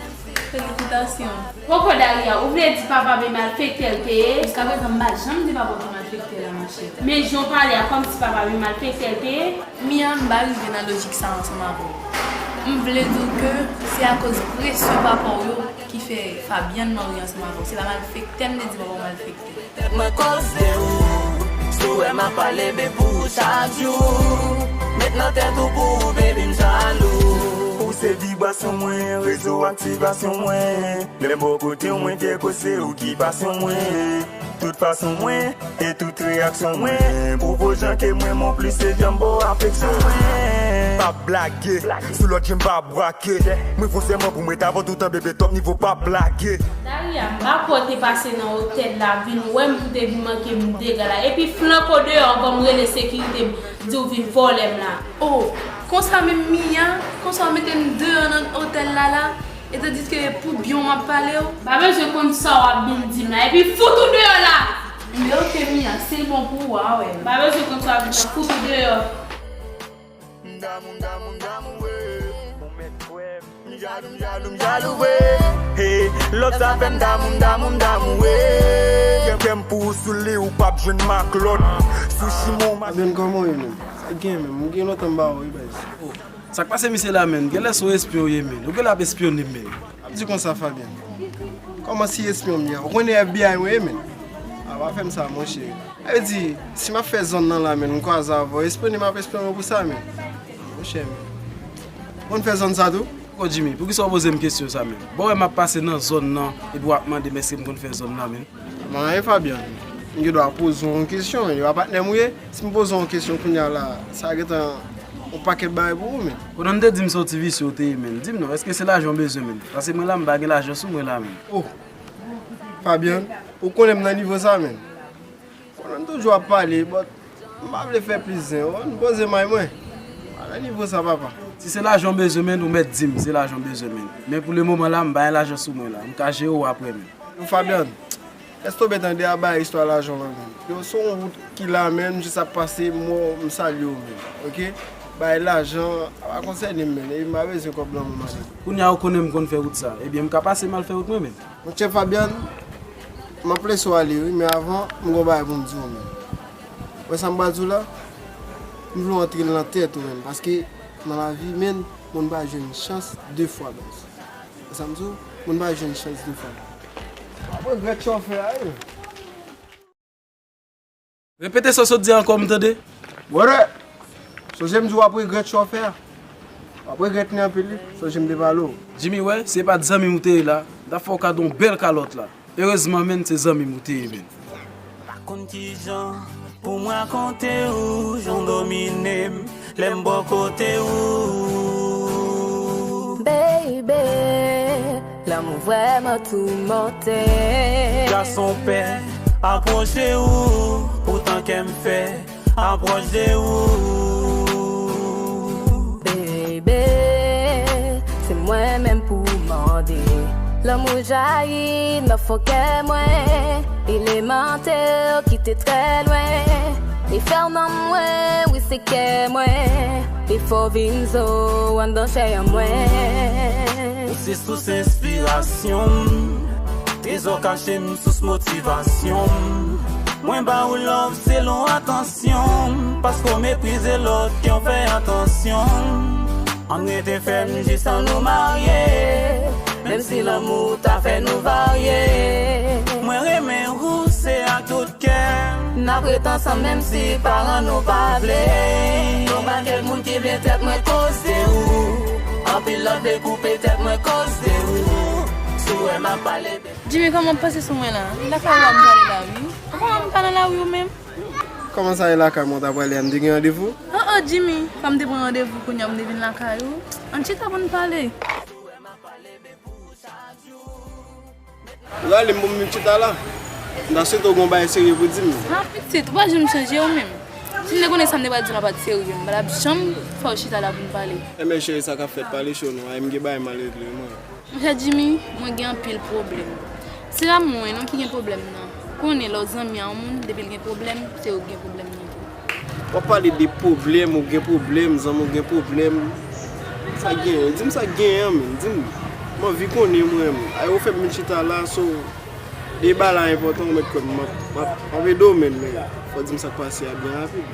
Felisitasyon. Poko Daria, ou vle di papa m e malfektè l te ye? Jiskaprezan m pa janm di papa w se malfektè la, machè. Men jan w pale a, kòmsi papa m e malfektè l te ye? Mia, m pa rive nan lojik sa ansanm avè w. M vle di w ke se akoz presyon papa w yo ki fè Fabian marye ansanm avè w. Se pa malfektè m te di papa w malfektè. Tèt mwen koze ou, si w wè m ap pale be pou ou chak jou. Met nan tèt ou pou ou, baby, m jalou. Ou se vibrasyon mwen, rezo aktivasyon mwen. Lè m bò kote w, mwen te kwè se ou ki pasyon mwen. Tout fason mwen, e tout reyaksyon mwen. Pwofon jan ke mwen, mon plis se janbo afeksyon mwen. Pa blage, sou lòt je m pa bwake. Mwen fon sèman pou mwen t avè w toutan, bebe, top nivo pa blage. Daria, m pa kwè w te pase nan otèl la, vin wè m pou te vin manke m dega la. Epi flanke w deyò anvan m rele sekirite m, di w vin vòlè m la. Oh, konsa menm Mia, konsa w mete m deyò nan otèl la la, etandiske pou byen w m ap pale w. M pa bezwen konn sa w ap vin di m la, epi fout ou deyò la! Men oke Mia, si l bon pou ou, a wè. M pa bezwen konn sa w ap vin di m, fout ou deyò. M damou, m damou, m damou, wi. Ou mèt kwè m. M jalou, m jalou, m jalou vre. Hey, love sa fè m damou, m damou, m damou vre. Kè m pou ou sou li, ou p ap jwenn maklòt. Sou chimen w ma- Fabian, kòman w ye menm? Sa k gen menm? M gen lontan m pa wè w wi, baz. Oh, sa k pase misye la menm? Genlè se yon espyon w ye menm. Ou genlè ap espyone m menm. M ap di konsa, Fabian. Kòman si espyon m ye? Ou konnen F B I mwen ye menm. A, pa fè m sa, monchè. Sa vle di, si m ap fè zòn nan la, menm, m kwaze avè w, espyone m ap espyone w pou sa, menm. Monchè, menm. Ou konn fè zòn sa tou? Poko Jimmy, poukisa w poze m kesyon sa, menm? Bon, wè m ap pase nan zòn nan, epi w ap mande m èske m konn fè zòn nan, menm. Mwen, e Fabian, m gen dwa poze w yon kesyon, menm. E pa patnè m ou ye? Si m poze w yon kesyon kounye a la, sa gentan yon pakèt bagay pou ou, menm. Konnen m te di m se yon ti visye w te ye, menm. Di m non, èske se lajan w bezwen, menm? Paske mwen la, m pa gen lajan sou mwen la, menm. Oh! Fabian, ou konnen m nan nivo sa, menm. Konnen m toujou ap pale, but m pa vle fè plis zen, w konn, poze may mwen. Pa nan nivo sa, papa. Si se lajan w bezwen, menm, ou mèt di m se lajan w bezwen, menm. Men pou le moman la, m pa gen lajan sou mwen la. M ka jere w apre, menm. Yo, Fabian, lès tonbe tande a bay istwa lajan w la, menm. Yo, se yon wout ki la, menm, m jis ap pase, m wè w, m salye w, menm. Oke? Bay lajan, sa pa konsène m, menm. E m pa bezwen kòb lanmou, manmi. Kounye a, ou konnen m konn fè wout sa. Ebyen, m ka pase m al fè wout mwen, menm. Monchè Fabian, m ap lese w ale wi, men avan, m gen yon bagay pou m di w, menm. Wè sa m pral di w la? M vle w antre l nan tèt ou, menm, paske nan lavi, menm, moun pa jwenn chans de fwa, baz. Wè sa m di w? Moun pa jwenn chans de fwa. W ap regrèt sa w fè a, wi. Repete sa w sot di a ankò, m tande. Brother, sonje m di w ap regrèt sa w fè a. W ap regrèt li anpil, wi. Sonje m te pale w. Jimmy, wè, si se pa t zanmi m ou te ye la, m t ap fè w kado yon bèl kalòt la. Erezman, menm, se zanmi m ou te ye, menm. M pa konn kijan pou m rakonte ou, jan w domine m lè m bò kote ou. Baby, lanmou vrèman toumante. Gason pè apwoche ou, poutan kè m fè apwòch de ou. Baby, se mwen menm pou mande. Lanmou jayi nan fon kè mwen, eleman te kite trè lwen. Li fè w nan mwen, wi se kè mwen. Li fè w vin zo anndan chè an mwen. Ou se sous enspirasyon m, trezò kache m, sous motivasyon m. Mwen ba ou love selon atansyon m, paske w meprize lòt ke w fè atansyon m. Ann rete fèm jis an nou marye, menm si lanmou ta fè nou varye. Mwen renmen ou, se ak tout kè m. N ap ret ansanm menm si paran nou pa vle. Yon pakèt moun ki vle tèt mwen koz de ou. Anpil lòt vle koupe tèt mwen koz de ou. Si w wè m ap pale. Jimmy, kòman w pase sou mwen la? Lakay ou a m prale la, wi. Kòman m pa nan lari ou menm? Kòman sa ye lakay mwen, w ta prale a, m te gen randevou? Oh, oh, Jimmy, fò m te pran randevou, kounye a m te vin lakay ou. Ann chita pou n pale. Ou rale m pou m vin chita la? M ta swete w gen yon bagay serye pou di m. Ha, pitit, ou pa janm chanje ou menm. Si m te konnen sa m te pral di w la pa t serye, m pa t ap janm fè w chita la pou n pale. Enben cheri, sa k ap fèt, pale cho non, ay m gen bagay m al regle mwen. Monchè Jimmy, mwen gen anpil pwoblèm. Se pa mwen non ki gen pwoblèm nan. Konnen lè w zanmi a yon moun, depi l gen pwoblèm, se ou k gen pwoblèm nan tou. W ap pale de pwoblèm, ou gen pwoblèm, zanmi w gen pwoblèm. Sa k genyen? Di m sa k genyen an, menm. Di m. M anvi konnen mwen menm. Ay, ou fè m vin chita la, so, de bagay la enpòtan, ou mèt kwè m, m ap, m ap, m ap ede w, menm, men fò w di m sa k pase a byen rapid.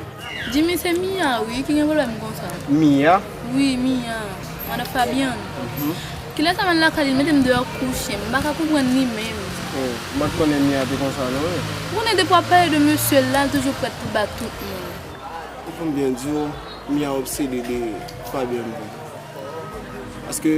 Jimmy, se Mia, wi, ki gen pwoblèm konsa. Mia? Wi, Mia, madan Fabian. Mhm. Kilè sa m al lakay li, l mete m deyò kouche, m pa ka konprann li menm. Oh, m pa t konnen Mia te konsa non, wi. Ou konnen depi w ap pale de mesye la, l toujou prèt pou bat tout moun. Pou m byen di w, Mia obsede de Fabian vre. Paske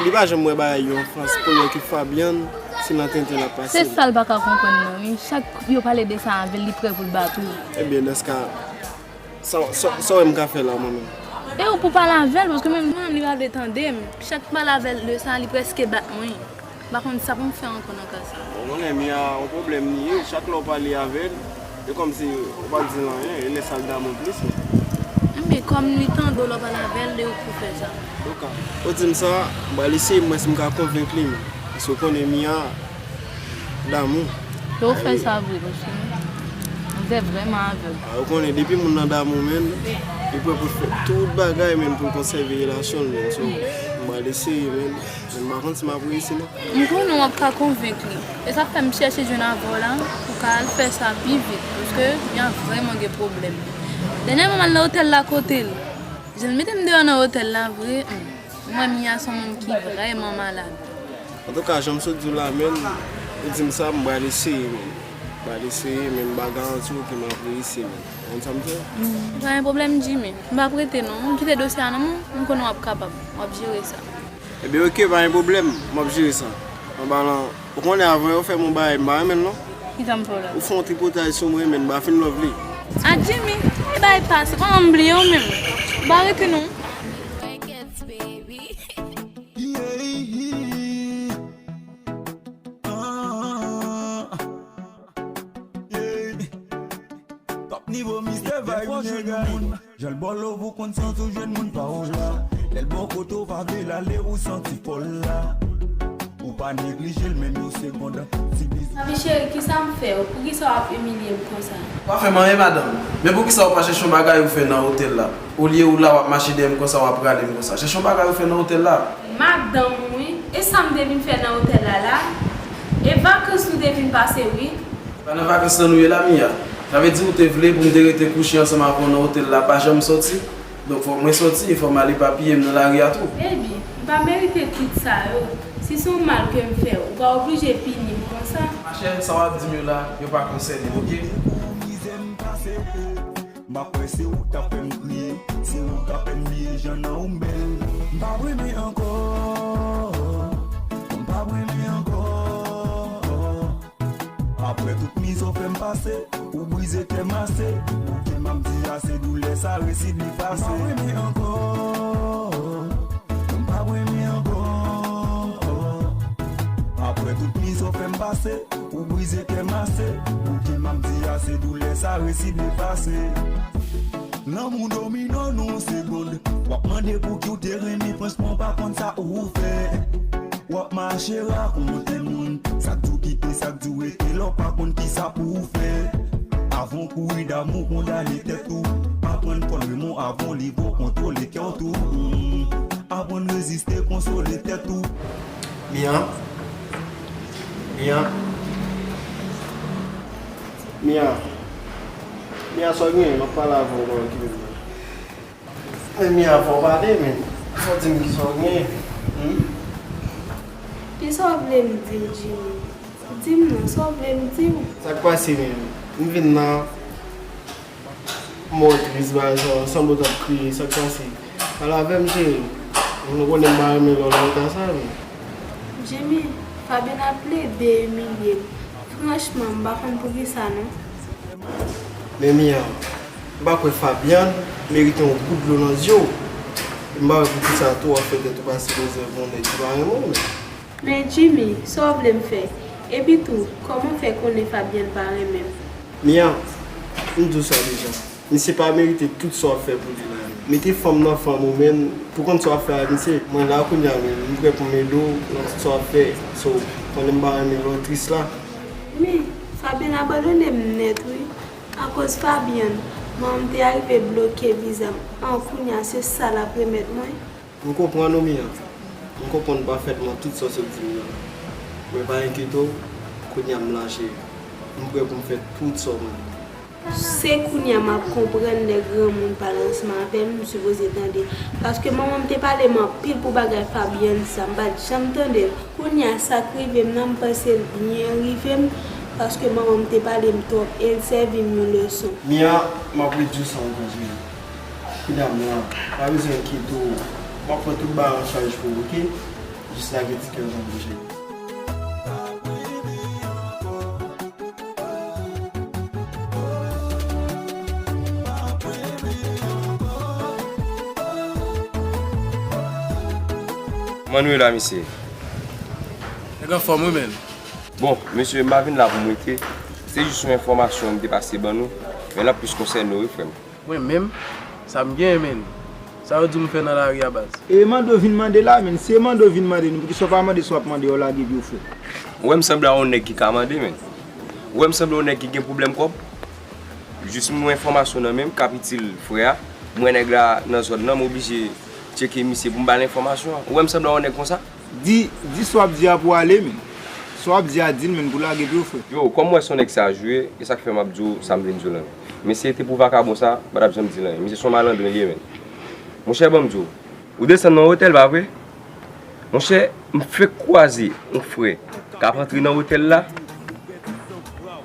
li pa janm wè bagay yo an fas, pou l wè ke Fabian, se nan tenten l ap pase. Se sa l pa ka konprann non, wi. Chak yo pale de sa avè l, li prè pou l bat ou. Ebyen, dans ka, sa, sa, sa w wè m ka fè la, mwen menm? E ou pou pale avè l, paske menm mwen menm li pa vle tande m. Chak m pale avè l de sa, li prèske bat mwen. M pa konn sa pou m fè ankò nan ka sa. Bon, mwen menm, Mia, yon pwoblèm li ye. Chak lè w pale avè l, e kòmsi ou pa di l anyen, e lè sa l damou plis, men. Men kòm li tande w lè w pale avè l, e ou k pou fè sa. Antouka, ou di m sa, m pral eseye m wè si m ka konvenk li, men. Paske ou konnen Mia damou. E ou fè sa vre, paske m te vrèman avèg. A, ou konnen, depi moun nan damou, men, li prè pou l fè tout bagay, men, pou l konsève relasyon l, men. So, m pral eseye, men. Men m pa konn si m ap reyisi, non. M konnen w ap ka konvenk li. E sa fè m chèche jwenn avè w la, pou ka al fè sa pi vit, paske Mia vrèman gen pwoblèm. Dènyèman, m al nan otèl la kote l. Jan l mete m deyò nan otèl la vre, hmm, m wè Mia se yon moun ki vrèman malad. Antouka, jan m sot di w la, menm, ou di m sa, m pral eseye, menm. M pral eseye, men m pa garanti w ke m ap reyisi, menm. Ou konn sa m di w? Hmm, pa gen pwoblèm, Jimmy. M p ap rete, non. M kite dosye a nan men w, m konnen w ap kapab. W ap jere sa. Ebyen, oke, pa gen pwoblèm. M ap jere sa. An palan, ou konnen avan yo fè m yon bagay, m pa renmen l non. Ki jan m fè w la? Ou fè yon tripotay sou mwen, men m pa fin love li. A Jimmy, e bay pase, kòman m bliye w menm? M pa rete non. Yeah, yeah. Ah, yeah. Top nivo, Mister Vibe, nèg. Jan l ba w love ou konn santi w jwenn moun pa w la. Lè l bò kote w pa vle l ale ou santi fò l la. Ou pa neglije l menm yon segonn. Ti bizou. Papi cheri, kisa m fè w? Poukisa w ap imilye m konsa? Pa fè m anyen, madanm. Men poukisa w pa chèche yon bagay ou fè nan otèl la? Olye ou la w ap mache dèyè m konsa, w ap rale m konsa. Chèche yon bagay ou fè nan otèl la. Madanm wi, e sa m te vin fè nan otèl la la? E vakans nou te vin pase wi. Pa nan vakans nan nou ye la, Mia. Sa vle di ou te vle pou m te rete kouche ansanm avè w nan otèl la, pa janm sòti? Donk fòk mwen sòti, e fò m ale papiye m nan lari a tou. Baby, m pa merite tout sa yo. Si se yon mal ke m fè w, ou pa oblije pini m konsa. Machè, sa w ap di m yo la, yo pa konsène m, oke? Mizè m pase. M pa kwè se ou k ta fè m kriye, se ou k ta fè m bliye jan nan ou m bèl. M p ap renmen ankò, m p ap renmen ankò. Apre tout mizè w fè m pase, ou brize kè m ase, ou di m ap di ase, doulè sa resi efase. M p ap renmen ankò, m p ap renmen ankò. Apre tout mizè w fè m pase, ou brize kè m ase, ou di m ap di ase, doulè sa resi efase. Lanmou domine w nan yon segonn. W ap mande pouki w te renmen, franchman w pa konn sa ou fè. W ap mache rakonte moun sa k di w kite, sa k di w rete, lè w pa konn kisa pou w fè. Avan w kouri damou, kondane tèt ou. Aprann fò l renmen w avan w leve w kontwole kè w tou. Hmm. Aprann reziste, konsole tèt ou. Mia. Mia. Mia. Mia, sa w genyen? M ap pale avè w, mwen, ki vin la. Men Mia, fò w pale, men. Fò w di m kisa w gen. Hmm? Kisa w vle m di w, Jimmy? Di m non, sa w vle m di w? Sa k pase menm? M vin la, m wè w tris, bagay sa, sanble w t ap kriye, sa k pase? Pale avè m, cheri. Nou konnen m pa renmen lè w nan eta sa, men. Jimmy, Fabian ap plede imilye m. Franchman, m pa konn poukisa non. Men Mia, m pa kwè Fabian merite yon gout dlo nan zye w. E m pa wè poukisa tou w ap fè tèt ou pase mizè pou yon nèg ki pa renmen w menm. Men Jimmy, sa w vle m fè? Epi tou, kòman w fè konnen Fabian pa renmen m? Mia, m di w sa deja. Misye pa merite tout sa w ap fè pou li la. Mete fanm nan fanm ou menm, pou konn sa w ap fè ak misye. Mwen la kounye a menm, m prè pou m ede w nan tout sa w ap fè. So, konnen m pa renmen lè w tris la. Men, Fabian abandone m nèt wi. Akoz Fabian, manman m te arive bloke viza m. An, kounye a se sa l ap remèt mwen. M konprann ou, Mia. M konprann pafètman tout sa w sot di m nan. Men pa enkyete w, kounye a m la, cheri. M prè pou m fè tout sa w mande. Se kounye a m ap konprann lè granmoun pale ansanm avè m, m sipoze tande. Paske manman m te pale m anpil pou bagay Fabian sa, m pa t janm tande l. Kounye a sa k rive m nan, m panse l byen rive m, paske manman m te pale m twòp e l sèvi m yon leson. Mia, m ap redui w sa ankò, cheri. Kounye a m la, pa bezwen enkyete w. M ap pran tout bagay an chaj pou ou, oke? Jis lage ti kè w tanpri, cheri. Kòman nou ye la, mesye? Nèg anfòm wi, men. Bon, mesye, m pa vin la pou m rete. Se jis yon enfòmasyon m te pase ban nou, men l ap plis konsène w wi, frè m. Mwen menm, sa m genyen, men. Sa yo di m fè nan lari a, baz? E mande w vin mande la, men. Si e mande w vin mande nou, poukisa w pa mande sa w ap mande a, w lage pye w, frè? Ou wè m sanble a yon nèg ki ka mande, men. Ou wè m sanble yon nèg ki gen pwoblèm kòb? Jis m wè enfòmasyon nan men m k ap itil frè a. M wè nèg la nan zòn nan, m oblije tcheke misye pou m ba l enfòmasyon an. Ou wè m sanble a yon nèg konsa? Di, di sa w ap di a pou w ale, men. Sa w ap di a, di l, men, pou lage pye w, frè. Yo, kòm m wè se yon nèg saj ou ye, e sa k fè m ap di w sa m vin di w lan. Mesye, te pou vakabon sa, m pa t ap janm di l anyen. Misye se yon malandren li ye, men. Monchè, ban m di w, ou desann nan otèl, pa vre? Monchè, m fenk kwaze yon frè k ap antre nan otèl la.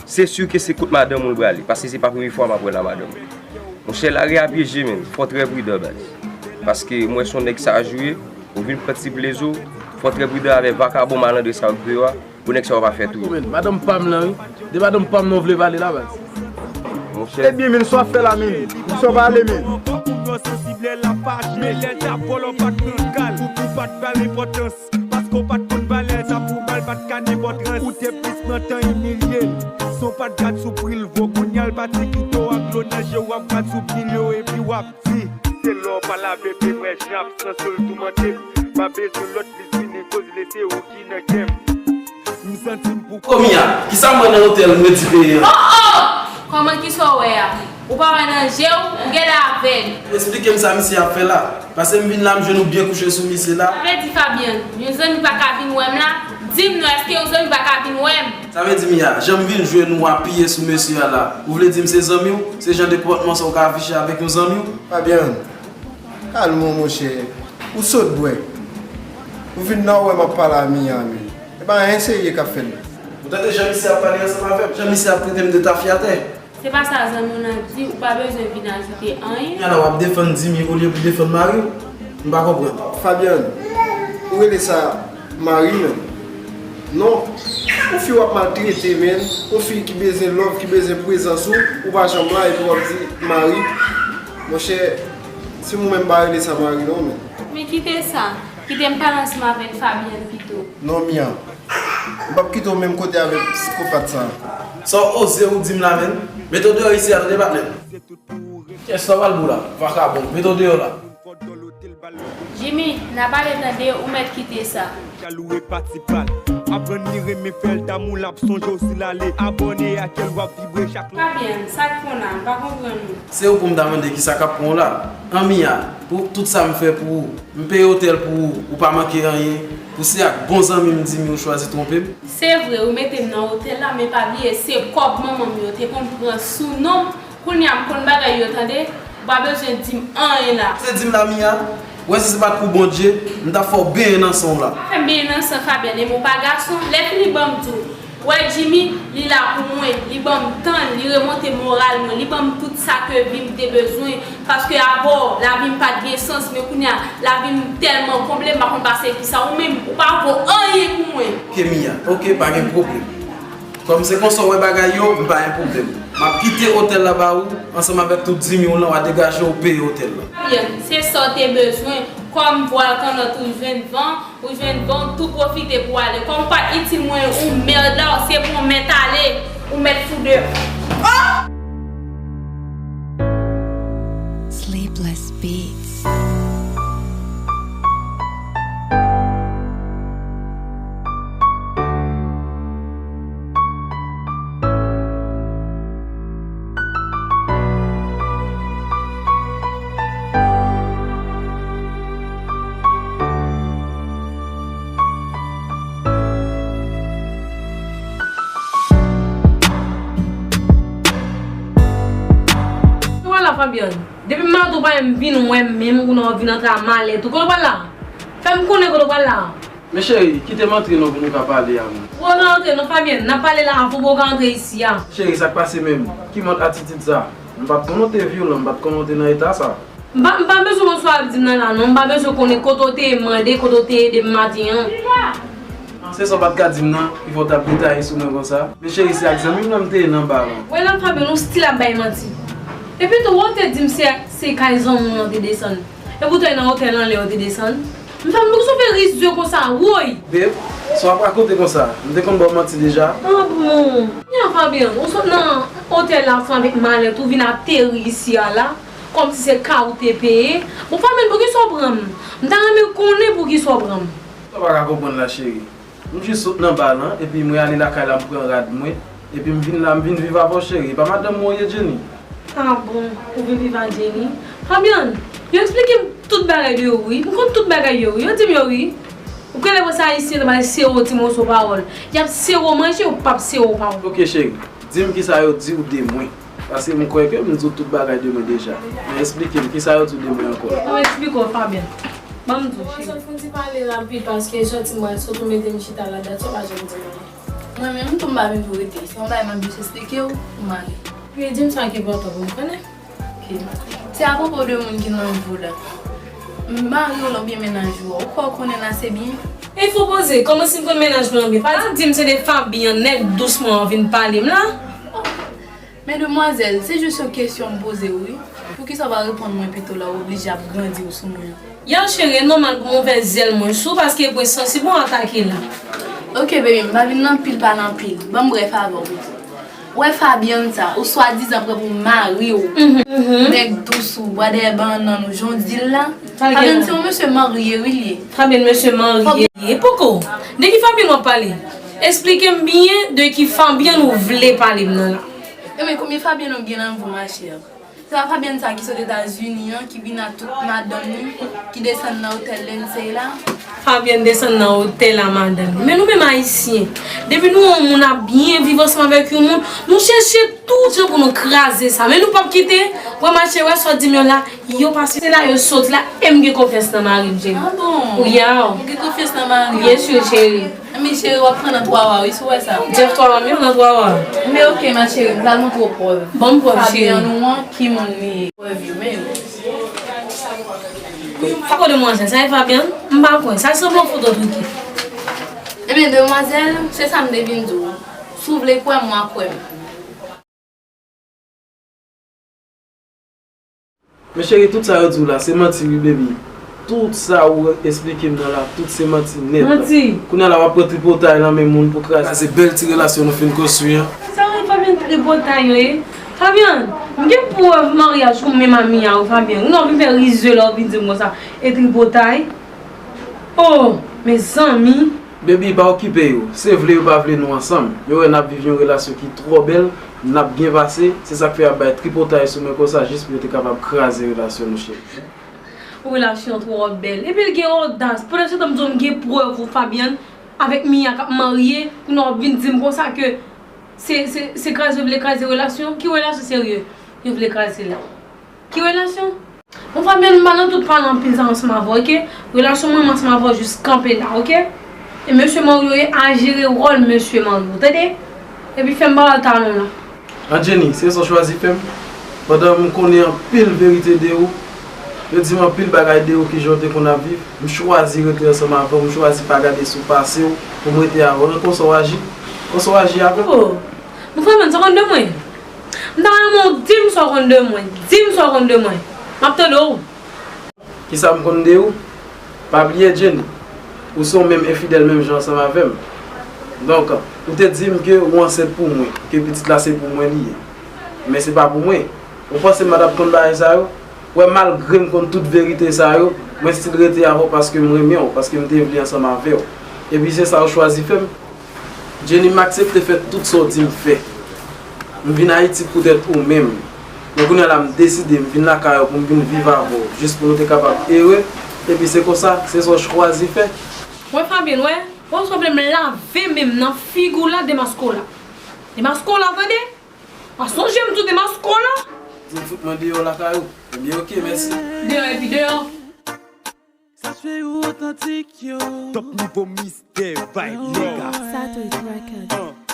Se si ke se kot madanm ou l prale, paske se pa premye fwa m ap wè l a madanm ou. Monchè, lari a pyeje, men, fò w trè pridan, baz. Paske m wè se yon nèg saj ou ye, ou vin pran ti plezi w, fò w trè pridan avèk vakabon malandren sa yo k deyò a, pou nèg sa yo pa fè touye w. Madanm pa m lan, wi. De madanm pa m nan w vle pale la, baz. Monchè. Ebyen, men, sa w ap fè la, men? Sa w pale, men? Kòm yon sansib lè l ap aji, men lè l t ap vòlò pa t pran kal, ou pou pa t ba l enpòtans. Paske w pa t konn valè l, sa pou ba l pa t ka nenpòt rans. Ou te plis nan tan imilye l. Si w pa t gad sou pri l vo, kounye a l pati kite w ak dlo nan je w, w ap gad sou pil yo epi w ap di. Se lè w pa lave pye m wè jan absans ou l toumante m. Pa bezwen lòt plis vini koz li se ou ki nan kè m. M santi m pou kò. Mia, kisa m wè nan otèl m redi peye an? Oh, oh! Kòman kisa w wè a? Ou pa wè nan je w, m genlè avèg. Eksplike m sa misye ap fè la. Paske m vin la, m jwenn ou byen kouche sou misye la. Sa vle di Fabian, yon zanmi pa ka vin wè m la? Di m non, èske yon zanmi pa ka vin wè m? Sa vle di Mia, jan m vin jwenn ou apiye sou mesye a la, ou vle di m se zanmi w? Se jan de konpòtman sa w ka afiche avèk yon zanmi w? Fabian, kalme w, monchè. Ou sot bwè. Ou vin la, ou wè m ap pale a Mia, men. E pa anyen serye k ap fèt la. Ou tande jan misye ap pale ansanm avè m? Jan misye ap trete m de tafyatè? Se pa sa zanmi w lan di, ou pa bezwen vin ajoute anyen. Kounye a la w ap defann Dimi olye pou defann mari w? M pa konprann. Fabian, ou rele sa mari, men? Non. Yon fi w ap maltrete, men. Yon fi ki bezwen love, ki bezwen prezans ou, ou pa janm la, epi w ap di mari. Monchè, si mwen menm pa rele sa mari, non, men. Men kite sa. Kite m pale ansanm avèk Fabian pito. Non, Mia. M p ap kite w menm kote avèk psikopat sa a. Sa w oze ou di m la, menn? Mete w deyò isi a, tande, patnè m. Kiyès sa w pral bo la, vakabon? Mete w deyò la. Jimmy, n a pale tande, ou mèt kite sa. Jalou e pati pa l. Aprann li renmen fè l damou, l ap sonje w si l ale. Abòne ak kè l, w ap vibre chak lè. Fabian, sa k pran w la? M pa konprann ou. Se ou pou m ta mande kisa k ap pran w la. An Mia, pou tout sa m fè pou ou, m peye otèl pou ou, ou pa manke anyen. Pou se ak bon zanmi m Dimi ou chwazi twonpe m. Se vre, ou mete m nan otèl la, men pa bliye se kòb manman m yo te konn pran sou non m. Kounye a m konn bagay yo, tande. Ou pa bezwen di m anyen la. Se di m la, Mia, wè si se pa t pou Bondye, m t ap fè w benyen nan san w la. Pa fè m benyen nan san, Fabian, e m ou pa gason. Lè fini ban m di w. Wè Jimmy, li la pou mwen, li ban m tan, li remonte moral mwen, li ban m tout sa ke vi m te bezwen. Paske avè w, lavi m pa t gen sans, men kounye a, lavi m tèlman konble, m pa konn pase kisa. Ou menm, ou pa vo anyen pou mwen. Ok, Mia, ok, pa gen pwoblèm. Kòm se konsa w wè bagay yo, m pa gen pwoblèm. M ap kite otèl la ba ou, ansanm avèk tout dimi w lan, w a degaje w peye otèl la. Byen, se sa w te bezwen. Kòm vwal kannòt ou jwenn van, ou jwenn van, ou tou pwofite pou w ale. Kòm ou pa t itil mwen, ou mèd la, se pou w mèt ale, ou mèt fou deyò. Oh! Sleepless Beats. Kote w pral la, Fabian? Depi maten w pa janm vin wè m menm, kounye a w vin antre a malèt ou. Kote w pral la? Fè m konnen kote w pral la. Men cheri, kite m antre non pou nou ka pale a mwen. Ou pa ka antre non, Fabian, n ap pale la, fò w ka antre isi a. Cheri, sa k pase menm? Ki mòd atitid sa? M pa t konnen w te vyolan, m pa t konnen w te nan eta sa. M pa, m pa bezwen konn sa w ap di m nan la non, m pa bezwen konnen kote w te ye m mande, kote w te ede m maten an. Se sa w pa t ka di m nan, ki fè w t ap detaye sou mwen konsa. Men cheri, se ak zanmi m nan m te ye nan ba lan. Wè la, Fabian, ou still ap bay manti. Epi tou, wè w te di m se, se kay zanmi w lan w te desann. Epoutan e nan otèl anlè w te desann. M fè m, poukisa w fè rizye konsa, woy? Babe, sa w ap rakonte konsa? M te konn ba w manti deja. Ah bon. Kounya, Fabian, ou sot nan otèl la ansanm avèk malèt ou vin ateri isi a la, kòmsi se ka ou te peye. Bon, Fabian, poukisa w pran m? M ta renmen konnen poukisa w pran m. Sa w pa ka konprann la, cheri. M jis sot nan ba lan, epi mwen ale lakay la, m pran rad mwen, epi m vin la, m vin viv avè w, cheri. E pa madanm mwen w ye, Jenny? Ah bon, ou vin viv ak Jenny? Fabian, yo eksplike m tout bagay de yo, wi. M konn tout bagay yo, wi. Yo di m yo, wi. Ou kwè lè w wè se Ayisyen, yo pral sere w ti moso pawòl. Y ap sere w manje, yo p ap sere w pawòl. Ok, cheri, di m kisa yo di w de mwen. Paske m kwè ke m di w tout bagay de mwen deja. Men eksplike m, kisa yo di w de mwen ankò? Mwen eksplike w, Fabian. Ban m di w, cheri. Mwen sot fouti pale rapid paske soti mwen sot ou mete m chita la, dat sa w pa janm di m anyen. Mwen menm tou m pa vin pou rete. Se yon bagay m ap jis eksplike w pou m ale. Epi di m sa ki enpòtan pou m konnen. Ok. Se apwopo de moun ki nan vi w la. Mari w lan oubyen mennaj ou a, ou kwè w konnen l ase byen? E fò poze, kòman si m konn mennaj mwen an byen? Pa di m se de Fabian nèg dous mwen an vin pale m la. Men demwazèl, se jis yon kesyon m poze w wi. Poukisa w pa reponn mwen pito la, ou oblije ap grandi w sou mwen an? Yow cheri, e nòmal pou m ouvè zèl mwen sou ou paske e pwen sansib ou atake la. Ok baby, m pa vin nan pil pale anpil. Ban m brèf avè w pito. Wè Fabian sa, ou swadizan pran pou mari w. Nèg dous ou, bwa dèyè bannann ou, jan w di l la. Fabian se yon mesye marye wi l ye. Fabian mesye marye l ye. Poko, de ki Fabian w ap pale? Eksplike m byen de ki Fabian ou vle pale m nan la. Ebyen konbyen Fabian ou gen nan vi w machè? Se pa Fabian sa ki sot Etazini an, ki vin ak tout madanm li, ki desann nan otèl Lindsay la? Fabian desann nan otèl a madanm li. Men nou menm Ayisyen, depi nou wè yon moun ap byen viv ansanm avèk yon moun, nou chèche tout jan pou nou kraze sa. Men nou p ap kite, wè machè, wè sa w di m yo la, yo pase la, yo soti la, e m gen konfyans nan mari m, cheri. Ah bon? Wi, a. Ou gen konfyans nan mari w? Byen si, cheri. Men cheri, w ap pran nan twa wa wi, si w wè sa. Jeff twa wa, men nan twa wa. Men ok ma cheri, m pral montre w prèv. Ban m prèv, cheri. Fabian ou an, ki moun li ye. Prèv yo, men yo. Fòk ou demwazèl, sa e Fabian? M pa kwè. Sa sanble yon foto twouke. Ebyen, demwazèl, se sa m te vin di w. Si w vle kwè m, w a kwè m. Men cheri, tout sa yo di w la, se manti wi, baby. Tout sa ou eksplike m nan la, tout se manti nèt. Manti. Kounye a la, w ap pran tripotay nan men moun pou kraze bèl ti relasyon nou fin konstwi an. Sa wè Fabian tripotay yo ye? Fabian, m gen prèv maryaj ou menm a Mia wi, Fabian. Ou nan vin fè rizye la, ou vin di m konsa. E tripotay? Oh, mezanmi. Baby, pa okipe yo. Se vle yo pa vle nou ansanm. Yo wè n ap viv yon relasyon ki twò bèl, n ap byen pase, se sa k fè y ap bay tripotay sou mwen konsa jis pou yo te kapab kraze relasyon nou, cheri. Relasyon twò bèl. Epi l gen odas. Pandan se tan m di w m gen prèv ou Fabian avèk Mia k ap marye, kounye a w ap vin di m konsa ke se, se, se kraze yo vle kraze relasyon. Ki relasyon serye yo vle kraze la? Ki relasyon? Bon, Fabian, m pa nan tout pale anpil sa ansanm avè w, oke? Relasyon mwen, mwen ansanm avè w jis kanpe la, oke? E mesye Mario ye a jere wòl mesye Mario, tande? Epi fè m pale ak talon la. An Jenny, se sa w chwazi fè m? Pandan m konnen anpil verite de ou, yo di m anpil bagay de ou, kijan w te konn ap viv, m chwazi rete ansanm avè w, m chwazi pa gade sou pase w pou m rete avè w. Nan konsa w aji, konsa w aji avè m. Oh, m fè menm sa w konn de mwen. M ta renmen w di m sa w konn de mwen. Di m sa w konn de mwen. M ap tande w. Kisa m konn de ou? Pa bliye, Jenny, ou se yon menm enfidèl menm jan ansanm avè m. Donk, ou te di m ke ou ansent pou mwen, ke pitit la se pou mwen li ye. Men se pa pou mwen. Ou panse m pa t ap konn bagay sa yo? Ou wè, malgre m konn tout verite sa yo, mwen still rete avè w paske m renmen w, paske m te vle ansanm avè w. Epi se sa ou chwazi fè m? Jenny, m aksepte fè tout sa w di m fè. M vin Ayiti poutèt ou menm. Men kounye a la, m deside, m vin lakay ou pou m vin viv avè w, jis pou nou te kapab ere. Epi se konsa, se sa w chwazi fè. Wè, Fabian, wè, wè, w sanble m lave men m nan figi w la, demaske w la. Demaske w la, tande? Pa sonje m tou, demaske w la. Di m fout mwen deyò lakay ou. Ebyen, oke, mèsi. Deyò epi deyò. Sa fè ou otantik, yo. Top nivo mistè, vibe, nèga. Satos Records.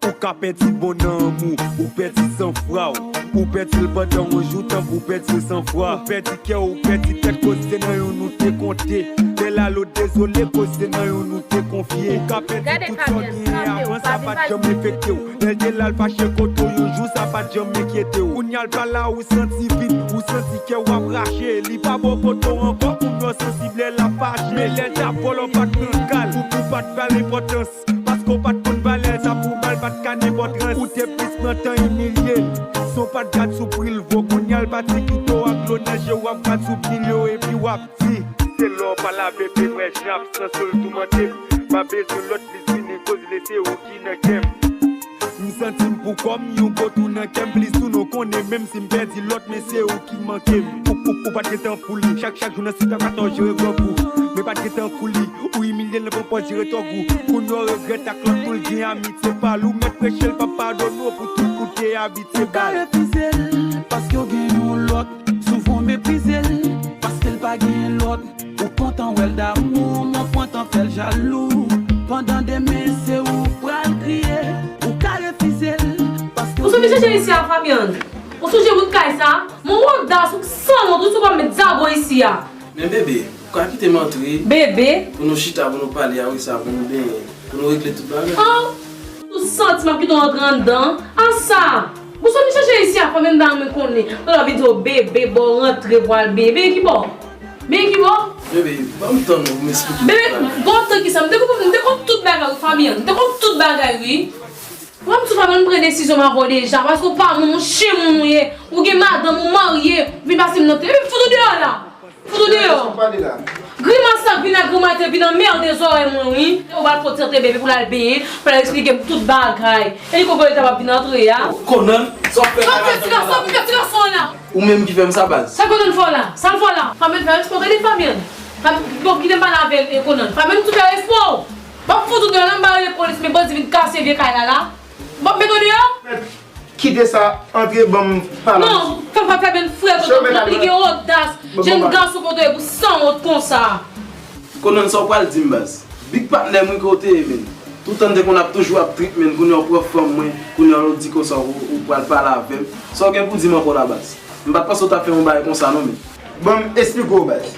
Ou ka pèdi bon nan anmou, ou pèdi sanfra w, ou pèdi l pandan yon jou tankou w pèdi l san fwa. Ou pèdi kè w, ou pèdi tèt, koz se nan youn ou te konte. Lè lalo dezole, koz se nan youn ou te konfye. Ou ka pèdi tout sa w genyen avan, sa pa t janm enfekte w. Lè l te la l fache kote w yon jou, sa pa t janm enkyete w. Kounye a l pa la, ou santi vid, ou santi kè w ap rache. Li pa bò kote w ankò, kounye a w sansib lè l ap fache. Men lè l t ap vòlè w pa t pran kal, ou, ou pa t ba l enpòtans. Paske w pa t konn valè l, sa pou ba l pa t ka nenpòt rans. Ou te plis nan tan imilye l. Si w pa t gad sou pri l vo, kounye a l pati kite w ak dlo nan je w, w ap gad sou bnil yo epi w ap di. Se lè w pa lave, pe m wè jan absans ou l toumante m. Pa bezwen lòt plis vini koz li se ou ki nan kè m. M santi m pou kò m, yon gwo tou nan kè m. Plis tou nou konnen, menm si m pèdi lòt, men se ou ki manke m. Ou, ou, ou pa t gentan fouli. Chak, chak jou nan sit a katòz jere gran kou. Men pa t gentan kouli. Ou imilye l nan pran pòz jere tòg ou. Kounye a w regrèt ak lòt tou l gen amitye pa l. Ou mèt preche l p ap padone w pou tout kout te abitye ba l. Ou ka refize l paske w gen yon lòt. Souvan w meprize l paske l pa gen lòt. Ou kontan wè l damou, men w kontan fè l jalou. Pandan demen se ou pral kriye. Ou ka refize l paske w sonje chèche isi a, Fabian? Ou sonje wout kay sa? Men w odas, ou sanwont, ou sou kòm met zago isi a. Men bebe, ou ka kite m antre? Bebe? Pou nou chita, pou nou pale, a wi sa, pou nou benyen, pou nou regle tout bagay. An! Ou santi m ap kite w antre anndan? A sa! Ou sot vin chèche isi a, fò menm dan mwen konnen. Lè w ap vin di w bebe, bò w rantre pou al benyen. Benyen ki bò? Benyen ki bò? Bebe, ban m tan non pou m esplike w. Bebe, ban m tan ki sa? M te konn, m te konn tout bagay wi, Fabian. M te konn tout bagay wi. Ou wè m sou Fabian, m pran desizyon m avè w deja. Paske w pa moun, ou chen moun ou ye. Ou gen madanm, ou marye. Ou vin pase m nan tele. Fout ou deyò la. Fout ou deyò. Sa w pale la? Grimas sa k vin ak grimas te vin anmède zòrèy mwen wi. Ou pral pote antre bebe pou l al benyen, pou l al eksplike m tout bagay. E li konprann li ta p ap vin antre a. Konan, sa w fè la? Sa w fè ti gason, sa w fè ti gason an la? Ou menm ki fè m sa baz. Sa Konan fè w la? Sa l fè w la? Fabian fè respè w, tande Fabian. Fabian, bon, kite m pale avè l, e Konan. Fabian, m tou fè respè w. M ap fout ou deyò la, m pa rele polis, men bandi vin kase vye kay la la. M ap mete w deyò. Kite sa, antre ban m pale. Non, fè pa fè bèl frè kote w, li gen odas. Jèn gason kote w ye pou sanwont konsa. Konan sa w pral di m baz. Big patnè m wi kote ye menm. Toutan m te konn ap toujou ap trip menm, kounye a w pran fanm mwen, kounye a w di konsa w, ou pral pale avè m. Sa w gen pou di m ankò la baz? M pa t panse w t ap fè yon bagay konsa non menm. Ban m esplike w baz.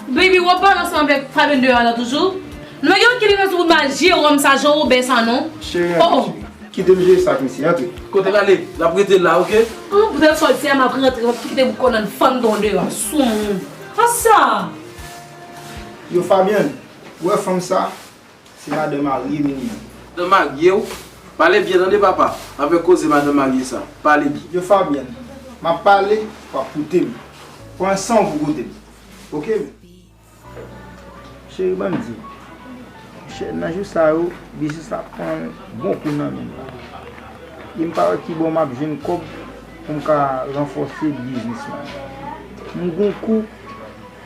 Baby, w ap pale ansanm avèk Fabian deyò a la toujou? Nou pa gen okenn rezon pou mal Jewòm sa, Jan Wobè sa non. Cheri, oh, kite m jere sa ak misye, antre. Kote l ale? L ap rete la, oke? An, poutèt sa w di a, m ap rantre, m ap kite pou Konan fann don deyò a, sou moun. An sa! Yo, Fabian, ou wè fanm sa? Se madan marye m li ye. Madan marye w? Pale byen tande papa, avèk koze madan marye sa. Pale byen. Yo Fabian, m ap pale, w ap koute m. Pran san w pou koute m. Oke? Cheri, ban m di w. Monchè, nan jou sa yo, biznis la ap pran bon kou nan men m la. E m pa wè kibò m ap jwenn kòb pou m ka ranfòse biznis la. M gon kou,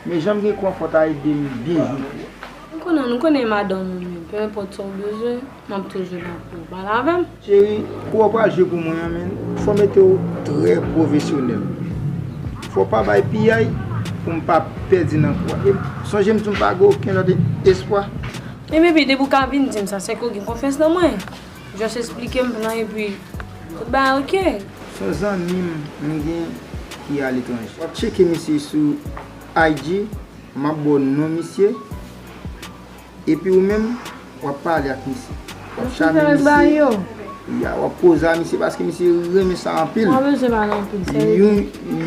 men jan m gen kou an fò ta ede m byen jwe kou an. M konnen, nou konnen madanm ou, men pe enpòt sa w bezwen, m ap toujou la pou w. Pale avè m. Cheri, kou w pral jwe pou mwen an, men, fò w mete w trè pwofesyonèl. Fò w pa bay piyay pou m pa pèdi nan kou a. E sonje m di w m pa gen okenn lòt espwa. E baby, depi w ka vin di m sa, se ke w gen konfyans nan mwen. Just esplike m plan epi tout bagay oke. Se yon zanmi m m gen ki aletranje. W ap tcheke misye sou I G, m ap ba w non misye. Epi ou menm, w ap pale ak misye. W ap chame misye. Ya, w ap koze a misye paske misye renmen sa anpil. Mwen bezwen pale anpil, serye. Yon,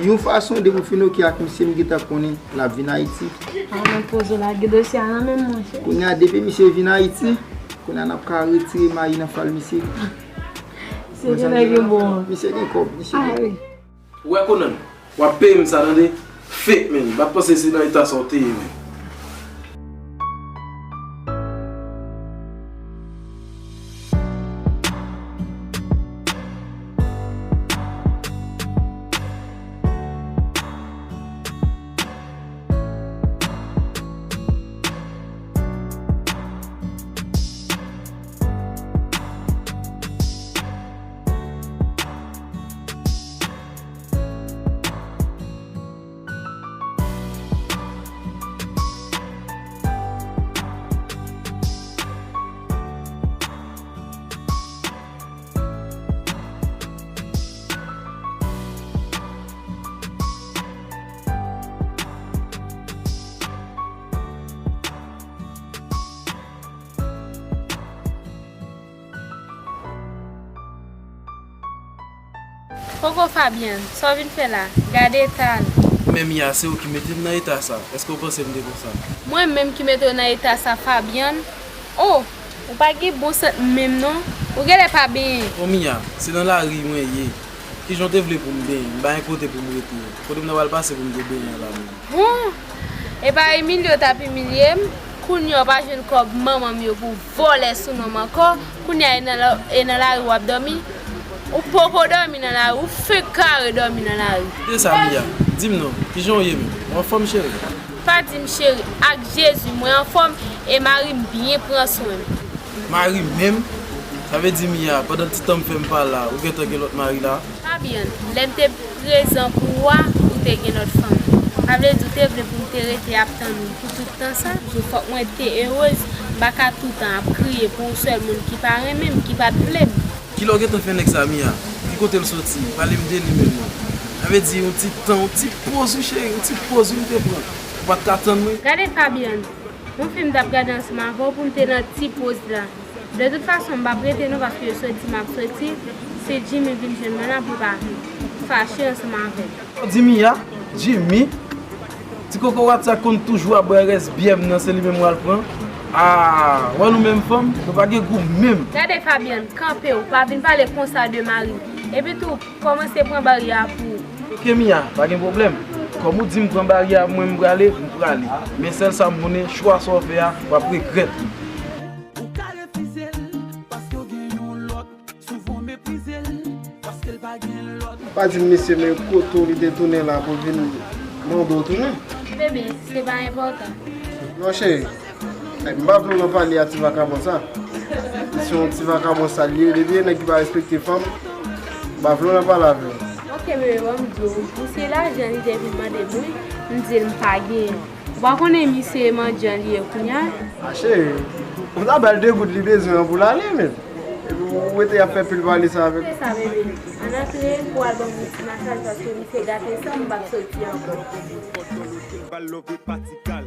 yon fason depi w fin oke ak misye, m gentan konnen l ap vin Ayiti. A, mwen poze lage dosye a nan men m, monchè. Kounye a, depi misye vin Ayiti, kounye a n ap ka retire mayi nan fal misye. Misye gen nèg yo bon. Misye gen kòb, misye gen kòb. Ou wè Conan, w ap peye m sa tande. Fake man, m pa t panse se nan eta sa w te ye menm. Koko Fabian, sa w vin fè la? Gade eta l. Men Mia, se ou ki mete m nan eta sa. Èske w panse m te konsa? Mwen menm ki mete w nan eta sa, Fabian? O, ou pa gen bon sant menm non. Ou genlè pa benyen. Bon Mia, se nan lari mwen ye. Kijan w te vle pou m benyen? M pa gen kote pou m rete. Kote m ta pral pase pou m te benyen an la menm? Bon, e pa imilye w t ap imilye m? Kounye a w pa jwenn kòb manman m yo pou w vòlè sou non m ankò. Kounye a e nan la, e nan lari w ap dòmi? Ou poko dòmi nan lari, ou fenk kare dòmi nan lari. Kite sa, Mia. Di m non, kijan w ye menm? Ou anfòm, cheri? Pa di m cheri, ak Jezi, mwen anfòm e mari m byen pran swen m. Mari m menm? Sa vle di, Mia, pandan ti tan m fè m pa la, ou gentan gen lòt mari la? Fabian, lè m te prezan pou ou a, ou te gen lòt fanm. Sa vle di ou te vle pou m te rete ap tann ou pou tout tan sa? Jou fòk mwen te erez, m pa ka toutan ap kriye pou yon sèl moun ki pa renmen m, ki pa t vle m. Kilè w gentan fè nèg sa, Mia? Ki kote l soti? Pale m de li menm non. Sa vle di yon ti tan, yon ti poz wi cheri, yon ti poz wi m te pran. Ou pa t ka tann mwen? Gade Fabian, yon fi m t ap gade ansanm avè w pou m te nan ti poz la. De tout fason, m p ap rete non, paske se soti m ap soti. Si Jimmy vin jwenn mwen la, pou l pa fache ansanm avè m. Di Mia, Jimmy, ti kokorat sa konn toujou ap bwè rès byè m nan, se li menm w al pran. A, wè nou menm fanm, nou pa gen gou menm. Gade Fabian, kanpe w, pa vin pale konsa de mari m. Epi tou, kòmanse pran baryè a pou ou. Oke Mia, pa gen pwoblèm. Kòm ou di m pran baryè a pou mwen, m prale, m prale. Men sèl sa m konnen, chwa sa w fè a, w ap regrèt li. Ou ka refize l, paske w gen yon lòt. Souvan w meprize l, paske l pa gen lòt. Pa di m mesye, men kote w li te tounen la pou vin mande w tounen? Bebe, se pa enpòtan. Non cheri, m pa vle w nan pale a ti vakabon sa. Se yon ti vakabon sal li ye, depi e nèg ki pa respekte fanm, m pa vle w nan pale avè l. Oke bebe, ban m di w, misye lajan li te vin mande m wi, m di l m pa genyen. Ou pa konnen misye mandyan li ye kounye a? A cheri, ou ta ba l de goud li bezwen an pou l ale menm. Epi ou rete ap fè pil pale sa avèk. Se sa bebe. Ann antre pou al ban m yon ti masaj paske misye gate san m p ap soti ankò. Val love e pati kal.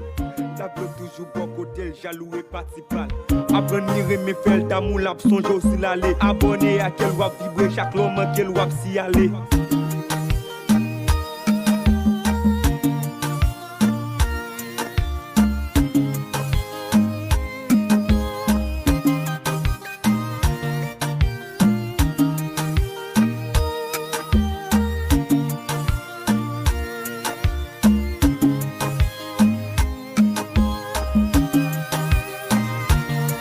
Tablo toujou bò kote l, jalou e pati pa l. Aprann li renmen fè l damou, l ap sonje w si l ale. Abòne ak kè l, w ap vibre chak lè w manke l, w ap siyale.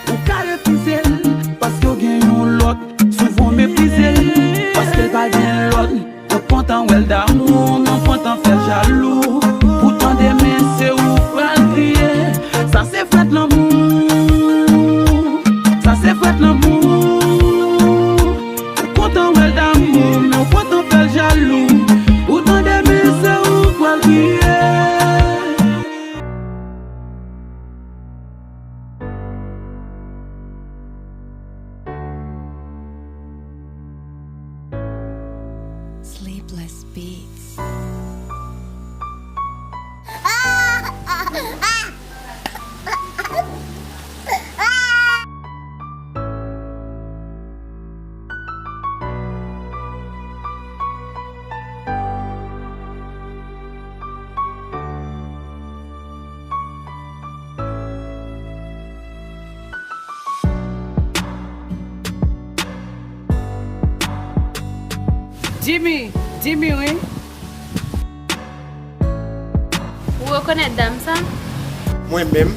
Ou ka refize l, paske w gen yon lòt. Souvan w meprize l, paske l pa gen lòt. Jimmy, Jimmy wi. Ou rekonèt dam sa? Mwen menm,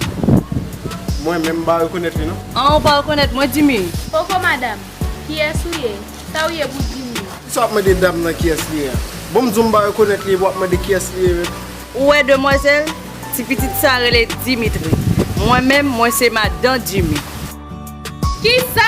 mwen menm m pa rekonèt li non. An, ou pa rekonèt mwen, Jimmy? Poko madanm, kiyès ou ye? Sa ou ye pou Jimmy? Kisa w ap mande dam nan kiyès li ye a? Bon, m di w m pa rekonèt li epi w ap mande kiyès li ye menm. Ou wè demwazèl, ti pitit sa rele Dimitri. Mwen menm, mwen se madan Jimmy. Kisa?